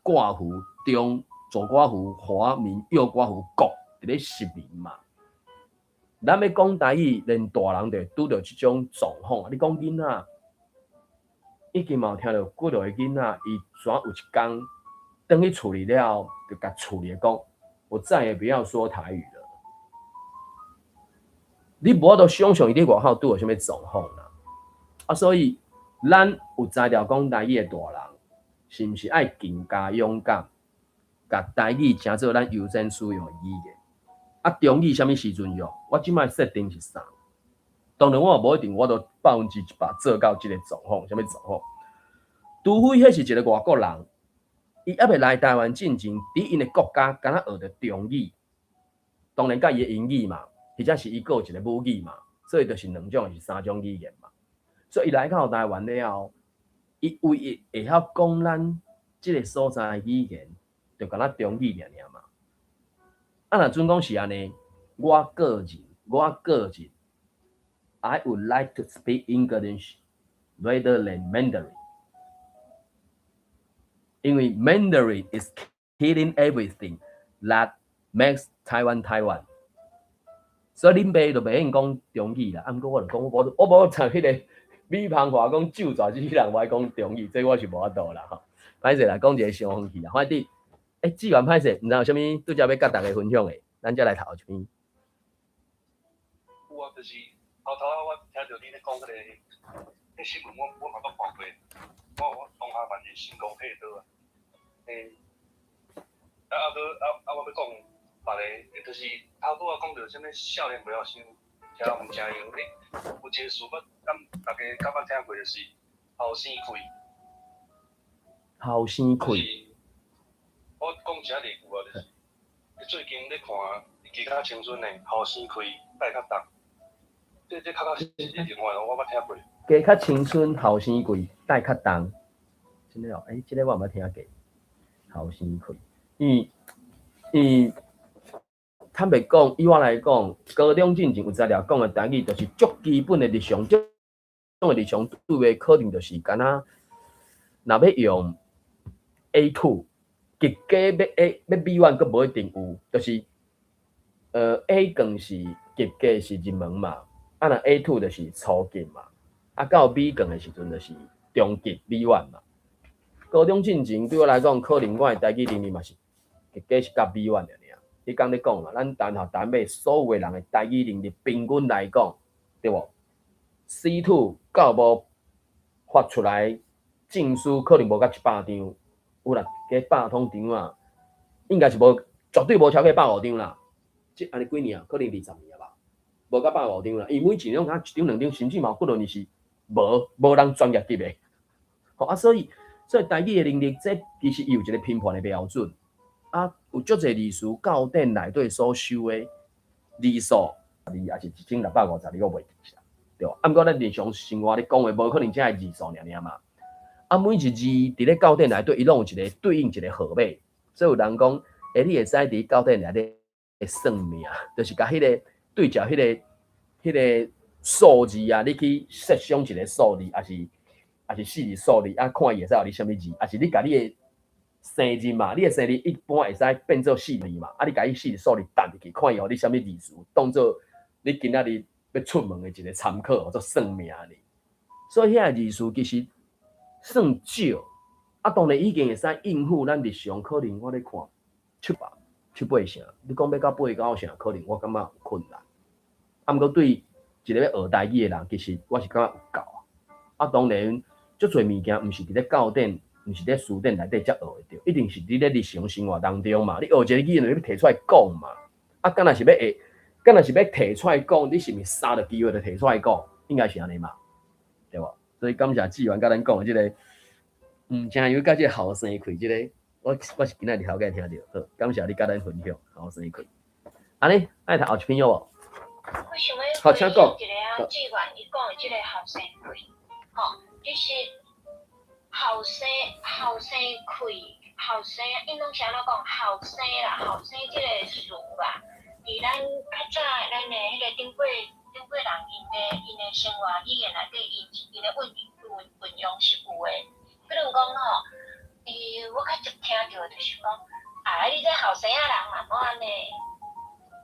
括弧中左括弧華民右括弧國佇咧殖民嘛。咱欲講台語，連大人就會拄著這種狀況。你講囡仔，已經嘛有聽著幾落個囡仔，伊怎有一工轉去厝裡了後，就共厝裡講：我再也不要說台語了。你無法度想像伊佇外口拄著啥物狀況啦。啊，所以咱有才調講台語的大人，是毋是愛更加勇敢，共台語成做咱優先使用的語言？啊，中語啥物時陣用？我這擺設定是啥？當然我也無一定，我都100%做到這個狀況，啥物狀況？除非彼是一個外國人，伊猶未來台灣進前，佇𪜶的國家敢若學著中語，當然佮伊的英語嘛，或者是伊閣有一個母語嘛，所以就是兩種，還是三種語言嘛。所以伊來到台灣了後，伊唯一會曉講咱這個所在的語言，就敢若中語爾爾嘛。啊，若準講是按呢，我個人，I would like to speak English rather than Mandarin，因為 Mandarin is killing everything that makes Taiwan Taiwan。所以恁爸就袂用講中語啦。啊，毋過我就講，我無像彼個米芳華講咒詛這人無愛講中語，這我是無法度啦吼。歹勢啦，講一個傷風氣啦。反正，欸，志源歹勢，毋知有啥物拄才欲佮大家分享的，咱才來讀一篇。有啊，就是頭頭仔我聽著你咧講彼个，彼新聞我嘛捌看過，我同學嘛是成功退倒啊。欸，啊啊，閣啊啊，我欲講別个，就是頭拄仔講著啥物少年袂曉想，聽毋成樣。欸，有一个詞我敢大家敢捌聽過，就是後生氣。後生氣。我講一下例句啊，就是你最近咧看《加較青春》的後生氣帶較重，這較較是另外我捌聽過。加較青春後生氣帶較重，真的哦，欸，這個我毋捌聽過。後生氣，因為坦白講，以我來講，高中進前有材料講的台語，就是足基本的日常，這種的日常對話，可能就是敢若若欲用 A2，極低欲 A 欲 B1，閣無一定有，就是A 卷是及格是入門嘛，啊若 A2 就是初級嘛，啊到 B 卷的時陣就是中級 B1 嘛。高中進前對我來講，可能我的台語能力嘛是極低是到 B1 爾爾。彼工咧講嘛，咱單學單尾所有的人的台語能力平均來講，對無？C2 到無發出來證書，可能無到100張，有啦，加100通張啊，應該是無，絕對無超過150張啦。這按呢幾年啊？可能20年啊吧，無到150張啦。伊每一張敢一張兩張，甚至嘛有可能是無人專業級的。吼啊，所以台語的能力，這其實伊有一個評判的標準。啊，有足濟字詞教典內底所收的字數，字也是1650字，我袂記啦，對無？啊，毋過咱日常生活咧講話，無可能只係字數爾爾嘛。啊，每一字佇咧教典內底，伊攏有一個對應一個號碼，所以有人講，欸，你會使佇教典內底算命，就是共彼個對照彼個數字啊，你去設想一個數字，抑是四字數字，啊，看伊會使予你啥物字，抑是你共你的生日嘛，你的生日一般會使變做四字嘛，啊，你共伊四字數字擲入去，看伊予你啥物字詞，當做你今仔日欲出門的一個參考，做算命呢。所以遐個字詞其實算少，啊，當然已經會使應付咱日常，可能我咧看七八七八成，你講欲到八九成，可能我感覺有困難。啊，毋過對一個欲學台語的人，其實我是感覺有夠啊。啊，當然，足濟物件毋是佇咧教典，毋是咧書典內底才學會著，一定是佇咧日常生活當中嘛。你學一個語言，你欲提出來講嘛。啊，敢若是欲會，敢若是欲提出來講，你是毋是三個機會就提出來講？應該是按呢嘛，對無？所以感謝志源佮咱講的這個，毋正有佮這個後生氣這個，我是今仔日頭擺聽著，好，感謝你佮咱分享後生氣。按呢，愛讀後一篇好無？我想欲分享一個啊，志源伊講的這個後生氣，吼，其實後生氣，後生，𪜶攏是按怎講？後生啦，後生這個詞啦，佇咱較早咱的彼個長輩人𪜶的生活語言內底，𪜶的運用是有的。比如講吼，伊我較常聽著就是講，啊，你這後生仔人嘛，攏按呢，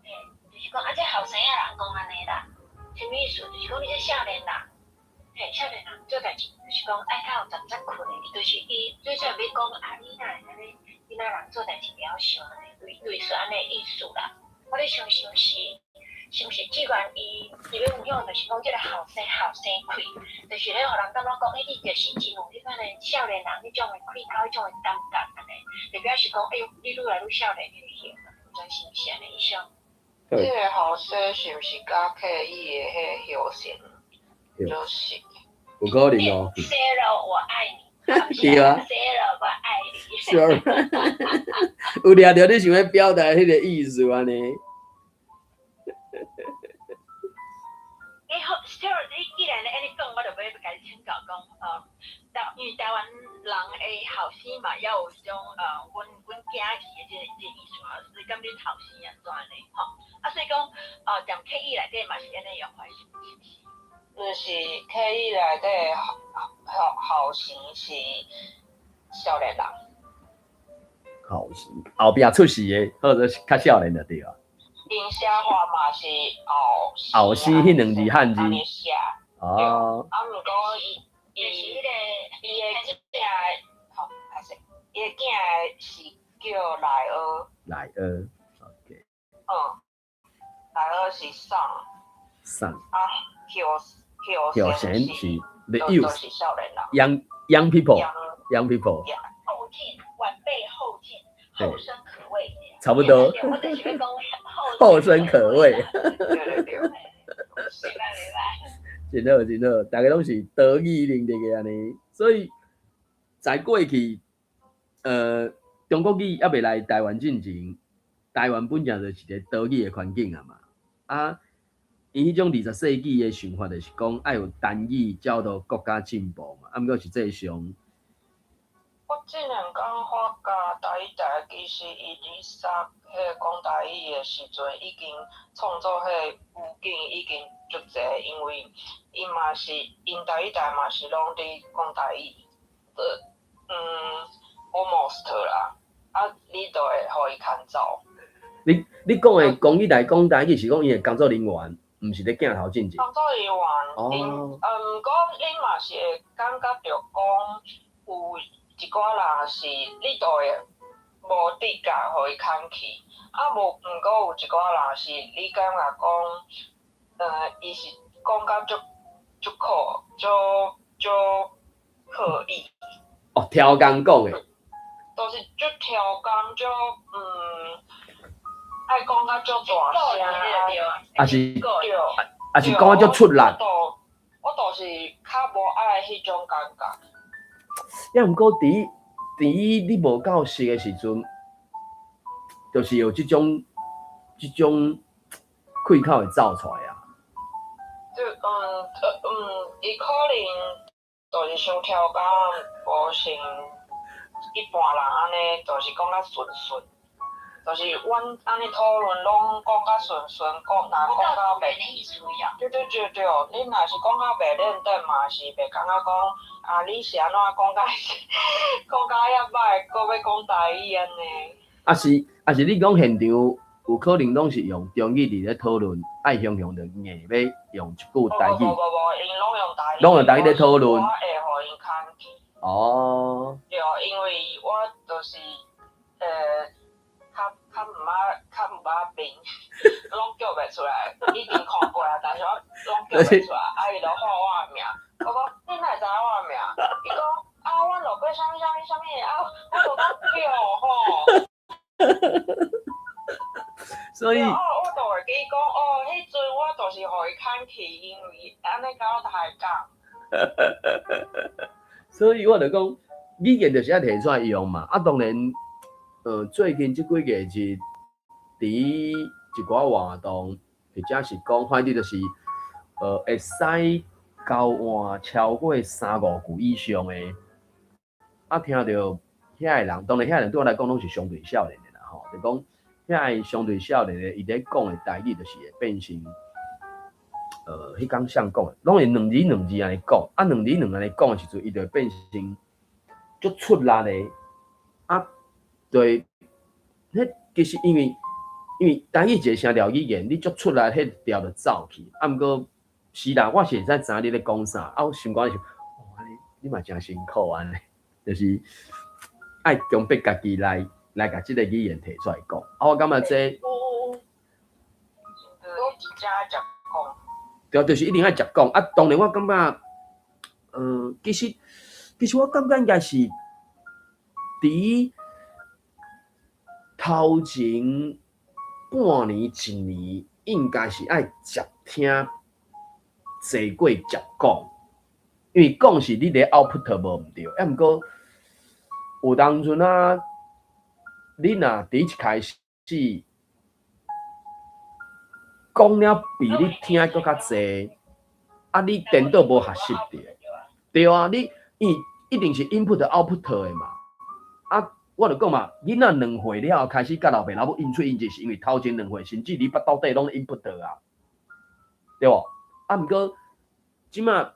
嘿，就是講啊，這後生仔人講按呢啦，啥物意思？就是講你這少年人，嘿，少年人做代誌，就是講愛較有雜雜氣，就是伊最主要欲講啊，你哪會按呢？囡仔人做代誌袂曉想按呢，類似按呢意思啦。我咧想是毋是，是毋是志願伊欲分享，就是講這個後生氣，就是咧予人感覺講，欸，你就是真有彼款的少年人彼種的氣口，彼種的感覺按呢，就表示講，欸，你愈來愈少年彼個型，毋知是毋是按呢意思？這個後生是毋是佮客語的彼個後生？就是。有可能哦。 Sarah，我愛你。對啊。 Sarah，我愛你。 Sure。有掠著你想欲表達彼個意思按呢？欸，好，Sarah，你既然按呢講，我就欲共你請教講，因為台灣人的後生嘛，猶有一種阮囝去的這個意思嘛，所以感覺恁後生按怎呢？吼，啊，所以講，踮客語內底嘛是按呢用法，是毋是？就是客語內底後生是少年人。後生後壁出世的，或者是較少年就對啊。𪜶寫法嘛是後後生彼兩字漢字。按呢寫。哦。啊，毋過伊伊就是彼个伊的囝，吼，歹勢，伊的囝是叫賴柯。賴柯，OK。嗯，賴柯是送。送。啊，後後後生生是 the 都 youth 是少年人。 young young people young people。後進，晚輩後進，後生可畏。差不多。我就是欲講後生可畏。對對對。袂歹袂歹。真好真好，逐家攏是多語能力的按呢，所以在過去，中國語猶未來台灣進前，台灣本來就是一個多語的環境啊嘛。啊，𪜶彼種20世紀的想法就是講，愛有單語才有法度國家進步嘛。啊，毋過實際上，我這兩工發覺台語台其實伊佇說彼个講台語的時陣，已經創造彼个語境已經足濟，因為伊嘛是𪜶台語台嘛是攏佇講台語，almost 啦，啊，你就會予伊牽走。你講的講語台講台語是講𪜶的工作人員，毋是佇鏡頭進前。工作人員，𪜶毋過你嘛是會感覺著講有一寡人是你都會無直覺予伊牽去，啊無毋過有一寡人是你感覺講，伊是講甲足足好，足足刻意。哦，超工講的。就是足超工，足愛講甲足大聲啊，啊是，對，啊是講甲足出力。我倒是較無愛彼種感覺。抑毋過佇你無夠熟的時陣，就是有這種氣口會走出來啊。對，伊可能就是傷超工，無像一般人按呢，就是講較順順。就是阮按呢討論，攏講較順順，講若講到袂，對對對對，你若是講較袂認真嘛，是袂感覺講啊，你是按怎講甲遐歹，閣欲講台語按呢？啊是啊是，你講現場有可能攏是用中語佇咧討論，愛雄雄就硬欲用一句台語。無無無，𪜶攏用台語。攏用台語咧討論。我會予𪜶牽去。哦。對，因為我就是較毋捌變，攏叫袂出來，已經看過啊，但是我攏叫袂出來，啊，伊就喊我的名，我講你哪會知影我的名？伊講啊，阮落過啥物啥物啥物，啊，我就講對吼。所以，哦，我就會記講，哦，彼陣我就是予伊牽去，因為按呢佮我抬槓。所以我就講，語言就是愛提出來用嘛。啊，當然，最近這幾個日，佇一寡活動，或者是講，反正就是，會使交換超過三五句以上的，啊，聽著遐個人，當然遐個人對我來講攏是相對少年的啦，吼，就講遐個相對少年的，伊咧講的台語就是會變成，彼工誰講的，攏會兩字兩字按呢講，啊，兩字兩按呢講的時陣，伊就會變成足出力的，啊，對，彼其實因為台語一個聲調語言，你足出力，彼調就走去。啊，毋過是啦，我是會使知影你咧講啥，啊，我心肝想，哦，按呢你嘛誠辛苦按呢，就是愛強迫家己來共這个語言提出來講。啊，我感覺這，我真正愛食講。對，就是一定愛食講。啊，當然我感覺，其實我感覺應該是佇頭前半年一年，應該是愛捷聽濟過捷講，因為講是你佇 output 無毋對，啊，毋過有當陣啊，你若佇一開始講了比你聽閣較濟，啊，你顛倒無學習著，對啊，你伊一定是 input output 的嘛，啊，我就講嘛，囡仔2歲了後開始佮老爸老母應喙應舌，是因為頭前兩歲甚至你腹肚底攏 input 啊，對無？啊，毋過這馬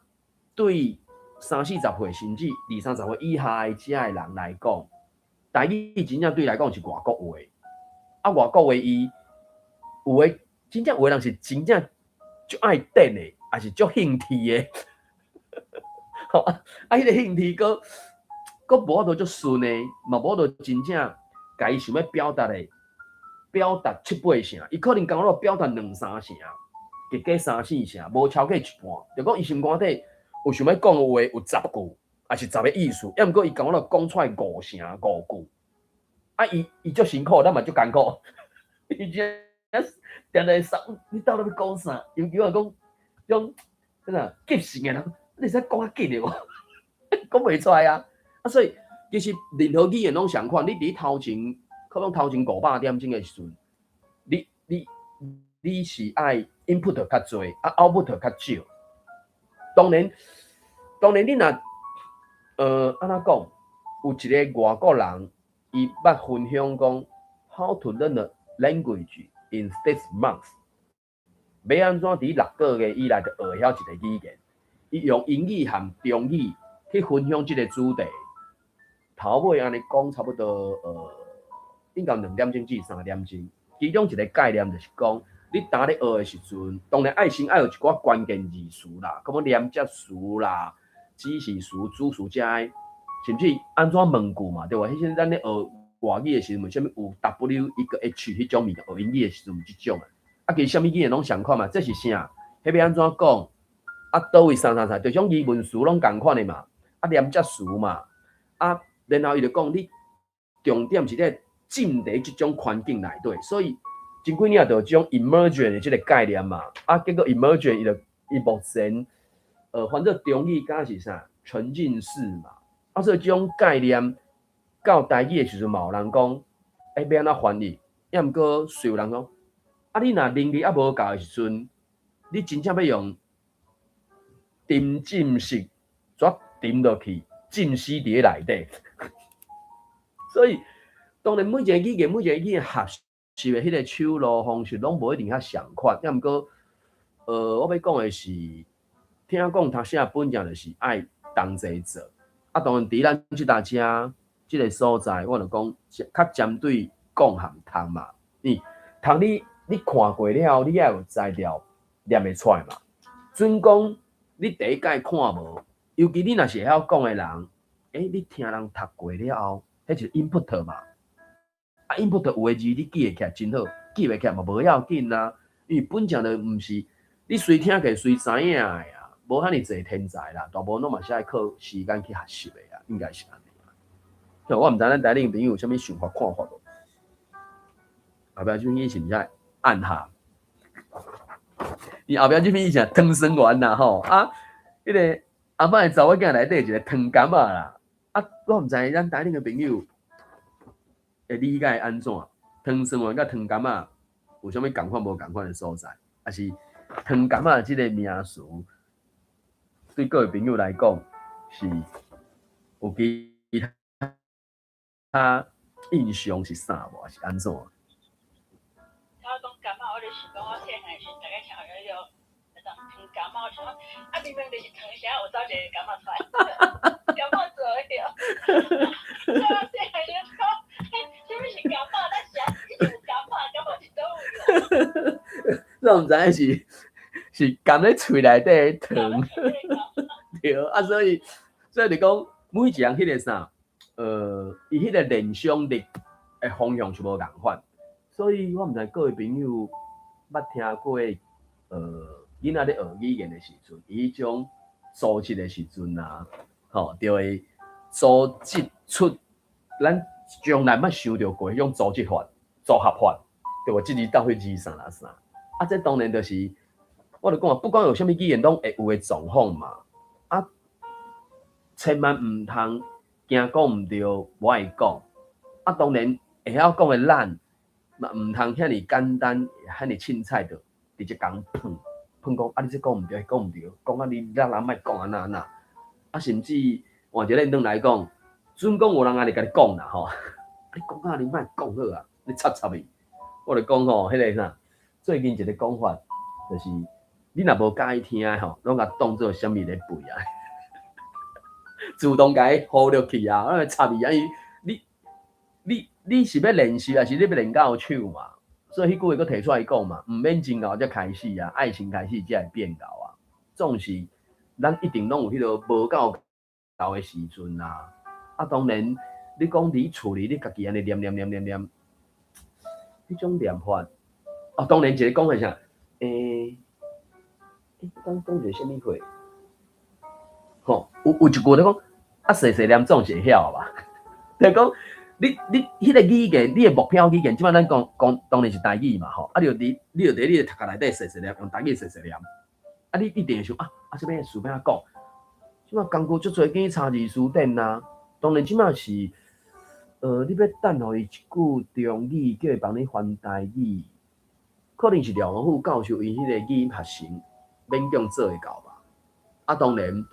對三四十歲甚至二三十歲以下的遮的人來講，台語真正對來講是外國話，啊，外國話伊有的真正有的人是真正足愛電的，抑是足興趣的。吼啊，彼個興趣閣閣無法度足順的，嘛無法度真正共伊想欲表達的表達七八成，伊可能敢若表達兩三成，結果三四成，無超過一半。就講伊心肝底有想欲講的話有10句，抑是10個意思，抑毋過伊敢若講出來五成五句。啊，伊伊足辛苦，咱嘛足艱苦。伊真定定說，你到底欲講啥？尤其我講種怎啊急性的人，你會使講較緊的無？講袂出來啊！啊，所以其實任何語言攏相款，你佇頭前，可能頭前500點鐘的時陣，你你你是愛 input 較濟，啊 output 較少。當然，當然你若按怎講，有一個外國人，伊捌分享講，How to learn a language in 6 months，欲按怎佇6個月以內就學會曉一個語言？伊用英語和中語去分享這個主題，頭尾按呢講差不多，應該2點鐘至3點鐘。其中一個概念就是講，你當咧學的時陣，當然愛先愛有一寡關鍵字詞啦，可能連接詞啦、指示詞、主詞遮的，甚至按怎問句嘛，對無？彼陣咱咧學外語的時陣，問啥物有 W 一個 H 彼種物件，學英語的時陣毋這種啊。啊，其實啥物語言攏相款嘛，這是啥？彼欲按怎講？啊，佗位啥啥啥，這種疑問詞攏仝款的嘛。啊，連接詞嘛。啊，然後伊就講你重點是咧進佇這種環境內底，所以前幾年就有這種 immersion 的這個概念嘛。啊，結果 immersion 伊就伊目前翻做中語敢是啥沉浸式嘛。啊，所以這種概念到台語的時陣嘛有人講，欸，欲按怎翻譯？抑毋過雖有人講，啊，你若能力猶無夠的時陣，你真正欲用沉浸式，怎沉落去，浸死佇咧內底。所以當然每一個語言，每一個語言學習的彼個手路方式攏無一定遐相款。抑毋過，我欲講的是，聽講讀寫本正就是愛同齊做。啊，當然佇咱這搭遮這個所在，我就講較針對講和讀嘛。你讀你你看過了後，你愛有材料念會出來嘛。準講你第一擺看無，尤其你若是會曉講的人，欸，你聽人讀過了後，彼就是 input 嘛。啊，input 有的字你記會起來真好，記袂起來嘛無要緊啊。因為本正就毋是你隨聽過隨知影的啊，無遐爾濟天才啦，大部分攏嘛是愛靠時間去學習的啊，應該是按呢。我毋知咱台頂朋友有啥物想法看法無？後壁這篇是毋是愛按下？伊後壁這篇是湯酸丸啦吼，啊，彼個阿嬤的查某囝內底一個糖柑仔啦，啊，我毋知咱台頂的朋友會理解按怎？糖酸丸佮糖柑仔有啥物仝款無仝款的所在？抑是糖柑仔這個名詞對各位朋友來講是有其他印象是啥無？抑是按怎？我講柑仔，我就想講我細漢時，逐家聽迄個那種糖柑仔，我想講啊，明明就是糖啥有走一個柑仔出來，柑仔做的。所以我細漢時講，啥物是柑仔？咱啥一定有柑仔，柑仔是佗位啦？咱毋知影是是含咧喙內底的糖。對啊，所以所以就講每一人彼個啥，伊彼個聯想力的方向是無仝款，所以我毋知各位朋友捌聽過，囡仔咧學語言的時陣，伊彼種組織的時陣啊，吼，就會組織出咱從來捌想著過彼種組織法、組合法，對無？這字鬥彼字啥啦啥，啊，這當然就是，我就講啊，不管有啥物語言，攏會有的狀況嘛。啊，千萬毋通驚講毋對，無愛講。啊，當然會曉講的咱，嘛毋通遐爾簡單，遐爾凊彩就直接共噴噴講，啊，你這講毋對，彼講毋對，講啊你咱人莫講按怎按怎。啊，甚至換一個轉來講，準講有人按呢共你講啦吼，你講啊，你莫講好啊，你插插伊。我就講吼，彼個啥，最近一個講法，就是你若無佮意聽的吼，攏共當做啥物咧背啊，自動共伊忽略去啊，啊插伊啊，伊你你你是欲練習，抑是你欲練到手嘛？所以彼句話閣提出來講嘛，毋免真𠢕才開始啊，愛情開始才會變𠢕啊。總是咱一定攏有彼個無夠𠢕的時陣啊。啊，當然你講佇厝裡你家己按呢念念念念念，彼種念法，哦，當然一个講的啥？欸，剛講一个啥物話？吼，有一句咧講，啊，細細念總是會曉吧？就是講，你彼個語言，你的目標語言，這擺咱講講當然是台語嘛，吼，啊，你就佇你的讀冊內底細細念，用台語細細念，啊，你一定會想啊，啊，這欲詞欲按怎講？這擺工具足濟，見查字詞典啊，當然這擺是，你欲等予伊一句中語，叫伊幫你翻台語，可能是廖鴻富教授𪜶彼個語音合成勉強做會到吧？啊，當然，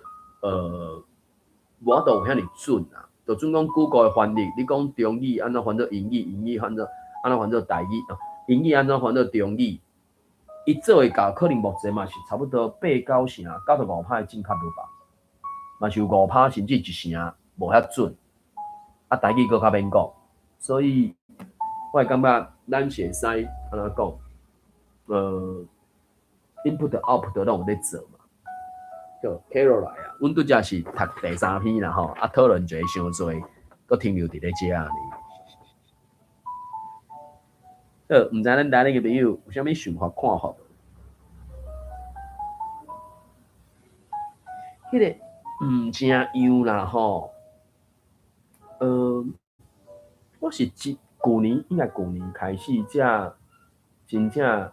無法度有遐爾準啊。就準講 Google 的翻譯，你講中語按怎翻做英語，英語翻做按怎翻做台語，英語按怎翻做中語，伊做會到，可能目前嘛是差不多八九成、95%的正確率吧，嘛是有5%甚至一成無遐準。啊，台語閣較免講，所以我會感覺咱是會使按怎講，input output 攏有咧做嘛。叫 Carol 來啊，阮拄才是讀第三篇啦吼，啊討論一下傷濟，閣停留佇咧遮爾。好，毋知咱台裡的朋友有啥物想法看法無？彼個毋成樣啦吼，我是這舊年應該舊年開始才真正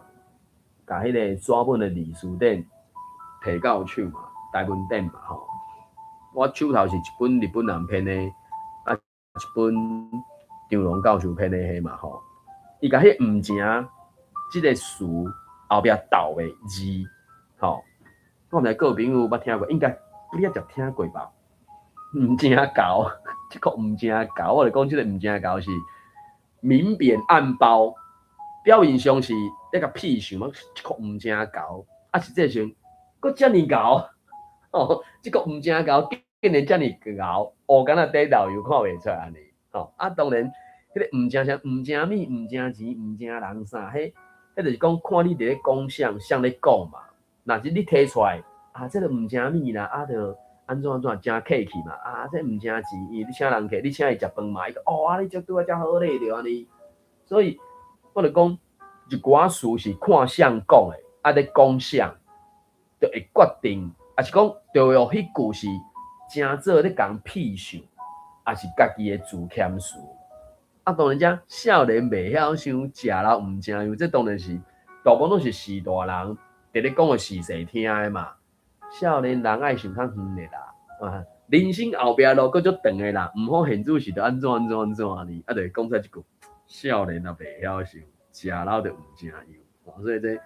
共彼個紙本的字詞典提到手嘛。台文典嘛吼，我手頭是一本日本人編的，啊一本張龍教授編的彼嘛吼。伊共彼毋成這个詞後壁逗的字吼，我毋知各位朋友捌聽過，應該你也聽過吧？毋成猴，這個毋成猴，我就講這个毋成猴是明貶暗褒，表面上是咧共屁想，這個毋成猴，啊實際上閣遮爾猴。哦，這個毋成猴，竟然遮爾猴，烏敢若佇老油看袂出來按呢。吼，啊，當然，彼个毋成啥，毋成物，毋成錢，毋成人啥，彼，彼就是講看你佇咧講啥，啥咧講嘛。若是你提出來，啊，這个毋成物啦，啊，著按怎按怎，誠客氣嘛。啊，這毋成錢，因為你請人客，你請伊食飯嘛，伊講哦，啊，你這拄仔遮好禮著按呢。所以，我就講一寡事是看啥講的，啊，咧講啥，就會決定。抑是講，著用彼句是誠做咧共屁想，抑是家己的自謙詞。啊，當然遮少年袂曉想，食老毋成樣，這當然是大部分攏是序大人佇咧講予序細聽的嘛。少年人愛想較遠的啦，啊，人生後壁路閣足長的啦，毋好現主時就按怎按怎按怎按呢，啊，就會講出來這句：少年若袂曉想，食老就毋成樣。所以這。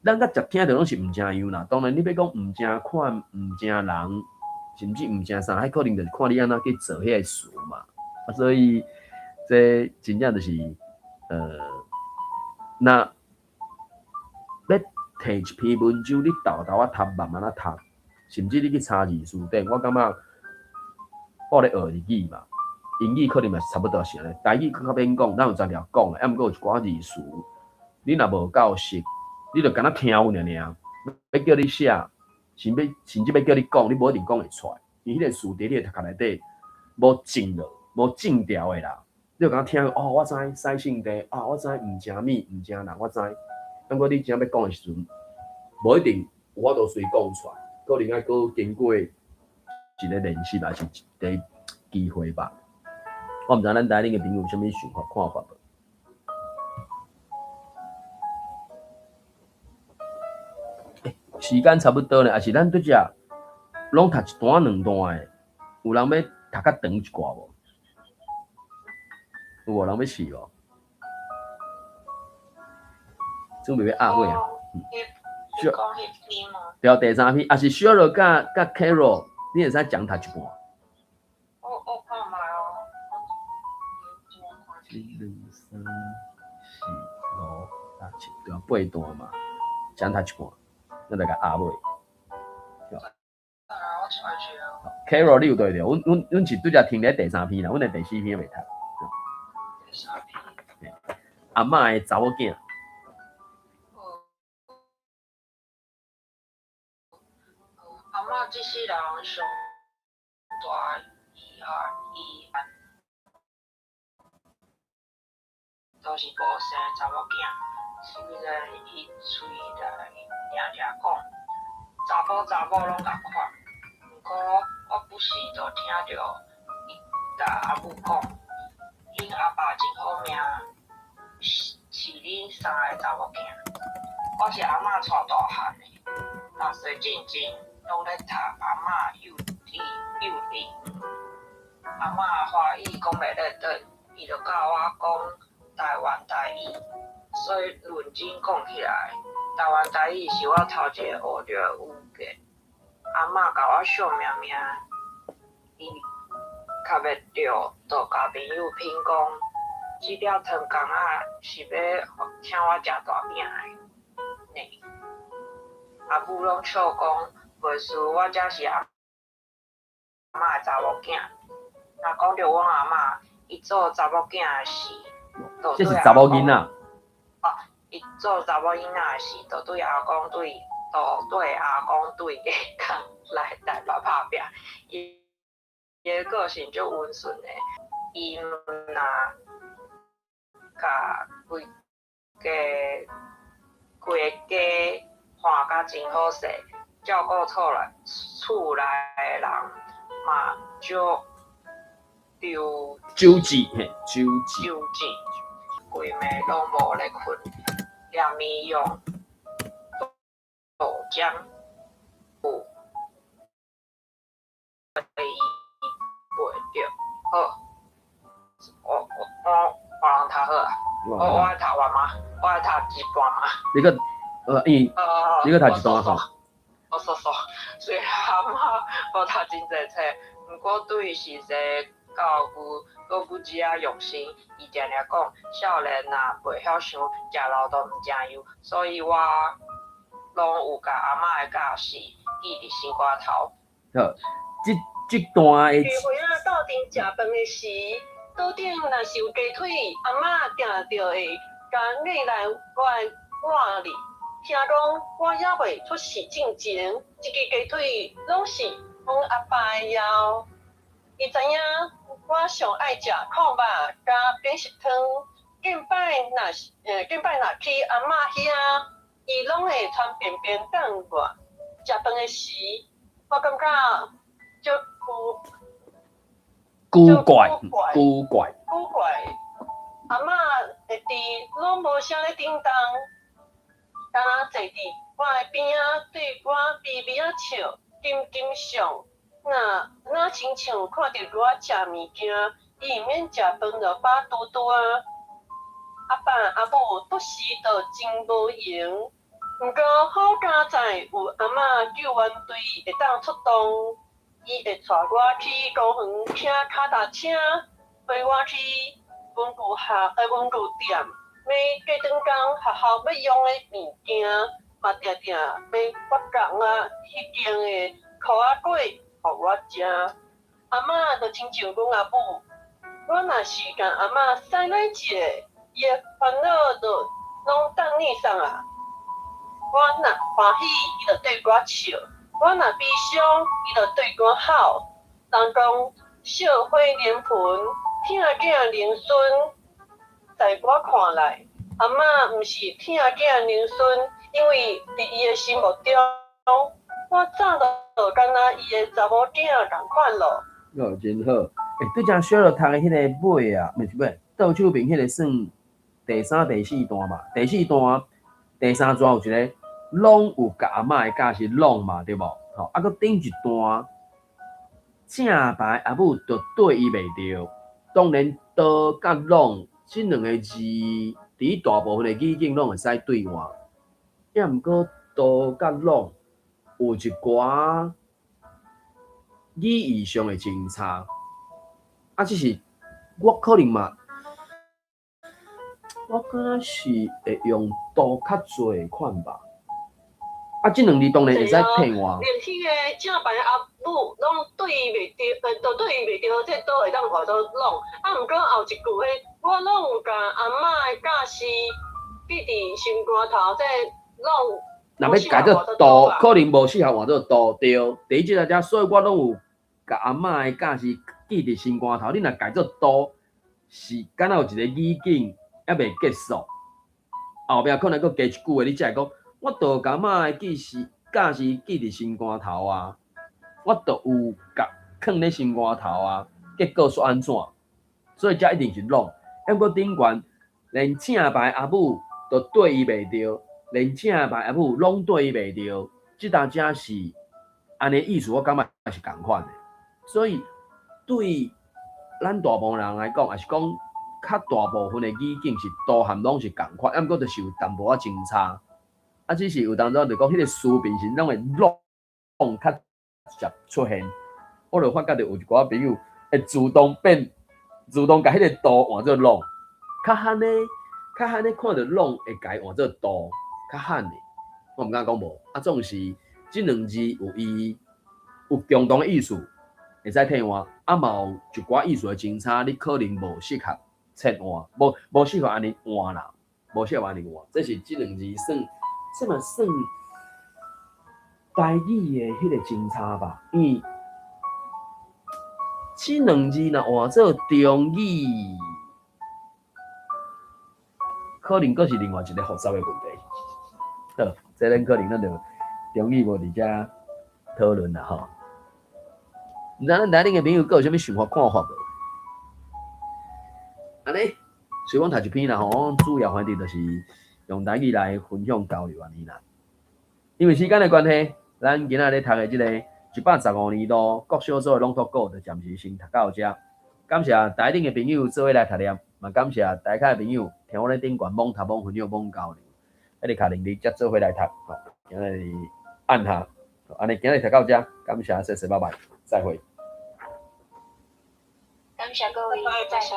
咱較常聽著攏是毋成樣啦，當然你欲講毋成款、毋成人，甚至毋成啥，彼可能就是看你按怎去做彼个詞嘛。啊，所以這真正就是，若欲提一篇文章，你沓沓仔讀，慢慢仔讀，甚至你去查字詞典，我感覺我咧學日語嘛，英語可能嘛是差不多是按呢，台語閣較免講，咱有雜條講的，啊，毋過有一寡字詞，你若無夠熟。你就敢若聽有爾爾，欲叫你寫，甚至欲叫你講，你無一定講會出來，因為彼個詞佇你的讀冊內底無種落，無種牢的啦。你就敢若聽哦，我知洗聖地，啊，我知毋成物，毋成人，我知。毋過你真正欲講的時陣，無一定有法度隨講出來，可能愛閣經過一个練習，抑是一个機會吧。我毋知咱台頂的朋友有啥物想法看法無？時間差不多咧，抑是咱拄才攏讀一段兩段的，有人欲讀較長一寡無？有無人欲試無？準備欲壓尾啊？對，第三篇，抑是 Sheryl 佮 Carol，你會使講讀一半。我看覓哦。一、二、三、四、五、六、七，對啊，八段嘛，講讀一半，咱來共壓尾。Carol，你有對著？阮是拄才停佇第三篇啦，阮的第四篇猶未讀。第三篇。阿嬤的查某囝。阿嬤這世人上大遺憾，遺憾，就是無生查某囝。雖然伊喙內定定講，查埔查某攏仝款，毋過我不時就聽著伊共阿母講，恁阿爸真好命，飼恁三个查某囝。我是阿嬤帶大漢的，六歲進前攏咧讀阿嬤幼稚幼稚園。阿嬤華語講袂咧得，伊就教我講台灣台語，所以認真講起來，台灣台語是我頭一个學著的語言。阿嬤共我惜命命，伊較袂著，就共朋友品講，這粒糖粿仔是欲請我食大餅的呢。阿母攏笑講，袂輸我才是阿嬤的查某囝。若講著阮阿嬤，伊做查某囝的時，這是查某囡仔。哦，伊做查某囡仔的時，就對阿公對，就對阿公對下港來台北拍拚。伊的個性足溫順的，伊若共規家規個家看甲真好勢，照顧厝內厝內的人嘛足周周至嘿，周至，周至，規暝攏無咧睏，連暝用豆漿有伊袂著。好，我我我換人讀好啊，我我愛讀完嗎？我愛讀一半嗎？你閣伊，你閣讀一段吼。我說說，雖然阿嬤無讀真濟冊，毋過對實際教育閣閣遮仔用心。伊定定講，少年若袂曉想，食老都毋成樣。所以我攏有共阿嬤的教示記佇心肝頭。好，這這段的。魚伙仔鬥陣食飯的時，桌頂若是有雞腿，阿嬤定著會共拿來我的碗裡。聽講我猶未出世進前，這支雞腿攏是阮阿爸的枵。伊知影我上愛食炕肉佮扁食湯。近擺若是近擺若去阿嬤遐，伊攏會傳便便等我。食飯的時，我感覺足古怪，古怪，古怪。阿嬤會佇攏無聲咧叮當。敢若坐佇我的邊仔，對我微微仔笑，金金相，若若親像看著我食物件，伊毋免食飯就飽拄拄啊。阿爸阿母不時就真無閒，毋過好佳哉有阿嬤救援隊會當出動，伊會帶我去公園騎跤踏車，陪我去文具行文具店。買過轉工學校欲用的物件，嘛定定買北港仔彼間的箍仔粿予我食。阿嬤就親像阮阿母，我若是共阿嬤使奶一下，伊的煩惱就攏等你送啊。我若歡喜，伊就對我笑；我若悲傷，伊就對我哭。人講惜火連盆，疼囝連孫。在我看來，阿嬤毋是疼囝連孫，因為佇伊的心目中，我早就敢若伊的查某囝仝款咯。哦，真好。欸，拄才小樂讀的彼个尾啊，毋是尾，倒手邊彼个算第三、第四段吧。第四段、第三段有一个攏有共阿嬤的教示攏嘛，對無？吼，啊，閣頂一段，正牌阿母就對伊袂著。當然，都佮攏這兩个字，佇大部分的語境攏會使對換。抑毋過，都佮攏有一寡語義上的真差。啊，只是我可能嘛，我敢若是會用都較濟款吧。啊，啊，這兩字當然會使替換。連彼个正牌阿母攏對伊袂著，都對伊袂著，這都會當換做攏。啊，毋過後一句彼，我攏有共阿嬤的教示記佇心肝頭，這攏。若欲改做都，可能無適合換做都對。第一節來遮，所以我攏有共阿嬤的教示記佇心肝頭。你若改做都，是敢若有一个語境猶未結束，後壁可能閣加一句話，你才會講，我都共阿嬤的記事教示記佇心肝頭啊，我都有共囥咧心肝頭啊，結果煞按怎？所以這一定是攏。毋過頂懸連正牌阿母都對伊袂著，連正牌阿母攏對伊袂著，這當才是按呢意思，我感覺是仝款的。所以對咱大部分人來講，抑是講較大部分的語境是都和攏是仝款，毋過就是有淡薄仔真差。啊，只是有當陣就講彼个詞變成攏會攏較直接出現。我就發覺著有一寡朋友會自動變，自動共彼个都換做攏，較罕呢，較罕呢看著攏會共伊換做都，較罕的。我毋敢講無，啊，總是這兩字有伊有共同的意思，會使替換，啊嘛有一寡意思的真差，你可能無適合切換，無適合按呢換啦，無適合按呢換。這是這兩字算，這嘛算台語的彼个真差吧？因為這兩字若換做中語，可能閣是另外一个複雜的問題。好，這咱可能咱就中語無佇遮討論啦吼。毋知咱台頂的朋友閣有啥物想法看法無？按呢，隨便讀一篇啦吼，主要反正就是用台語來分享交流按呢啦。因為時間的關係，咱今仔日讀的這个115年度國小組的朗讀稿就暫時先讀到遮。感謝台頂的朋友做伙來讀念，嘛感謝台下的朋友聽我咧頂懸猛讀猛分享猛交流。一直敲鈴鈴才做伙來讀，吼，今仔日按下，按呢今仔日讀到遮，感謝，謝謝，拜拜，再會。感謝各位，再會，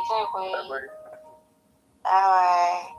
再會，再會。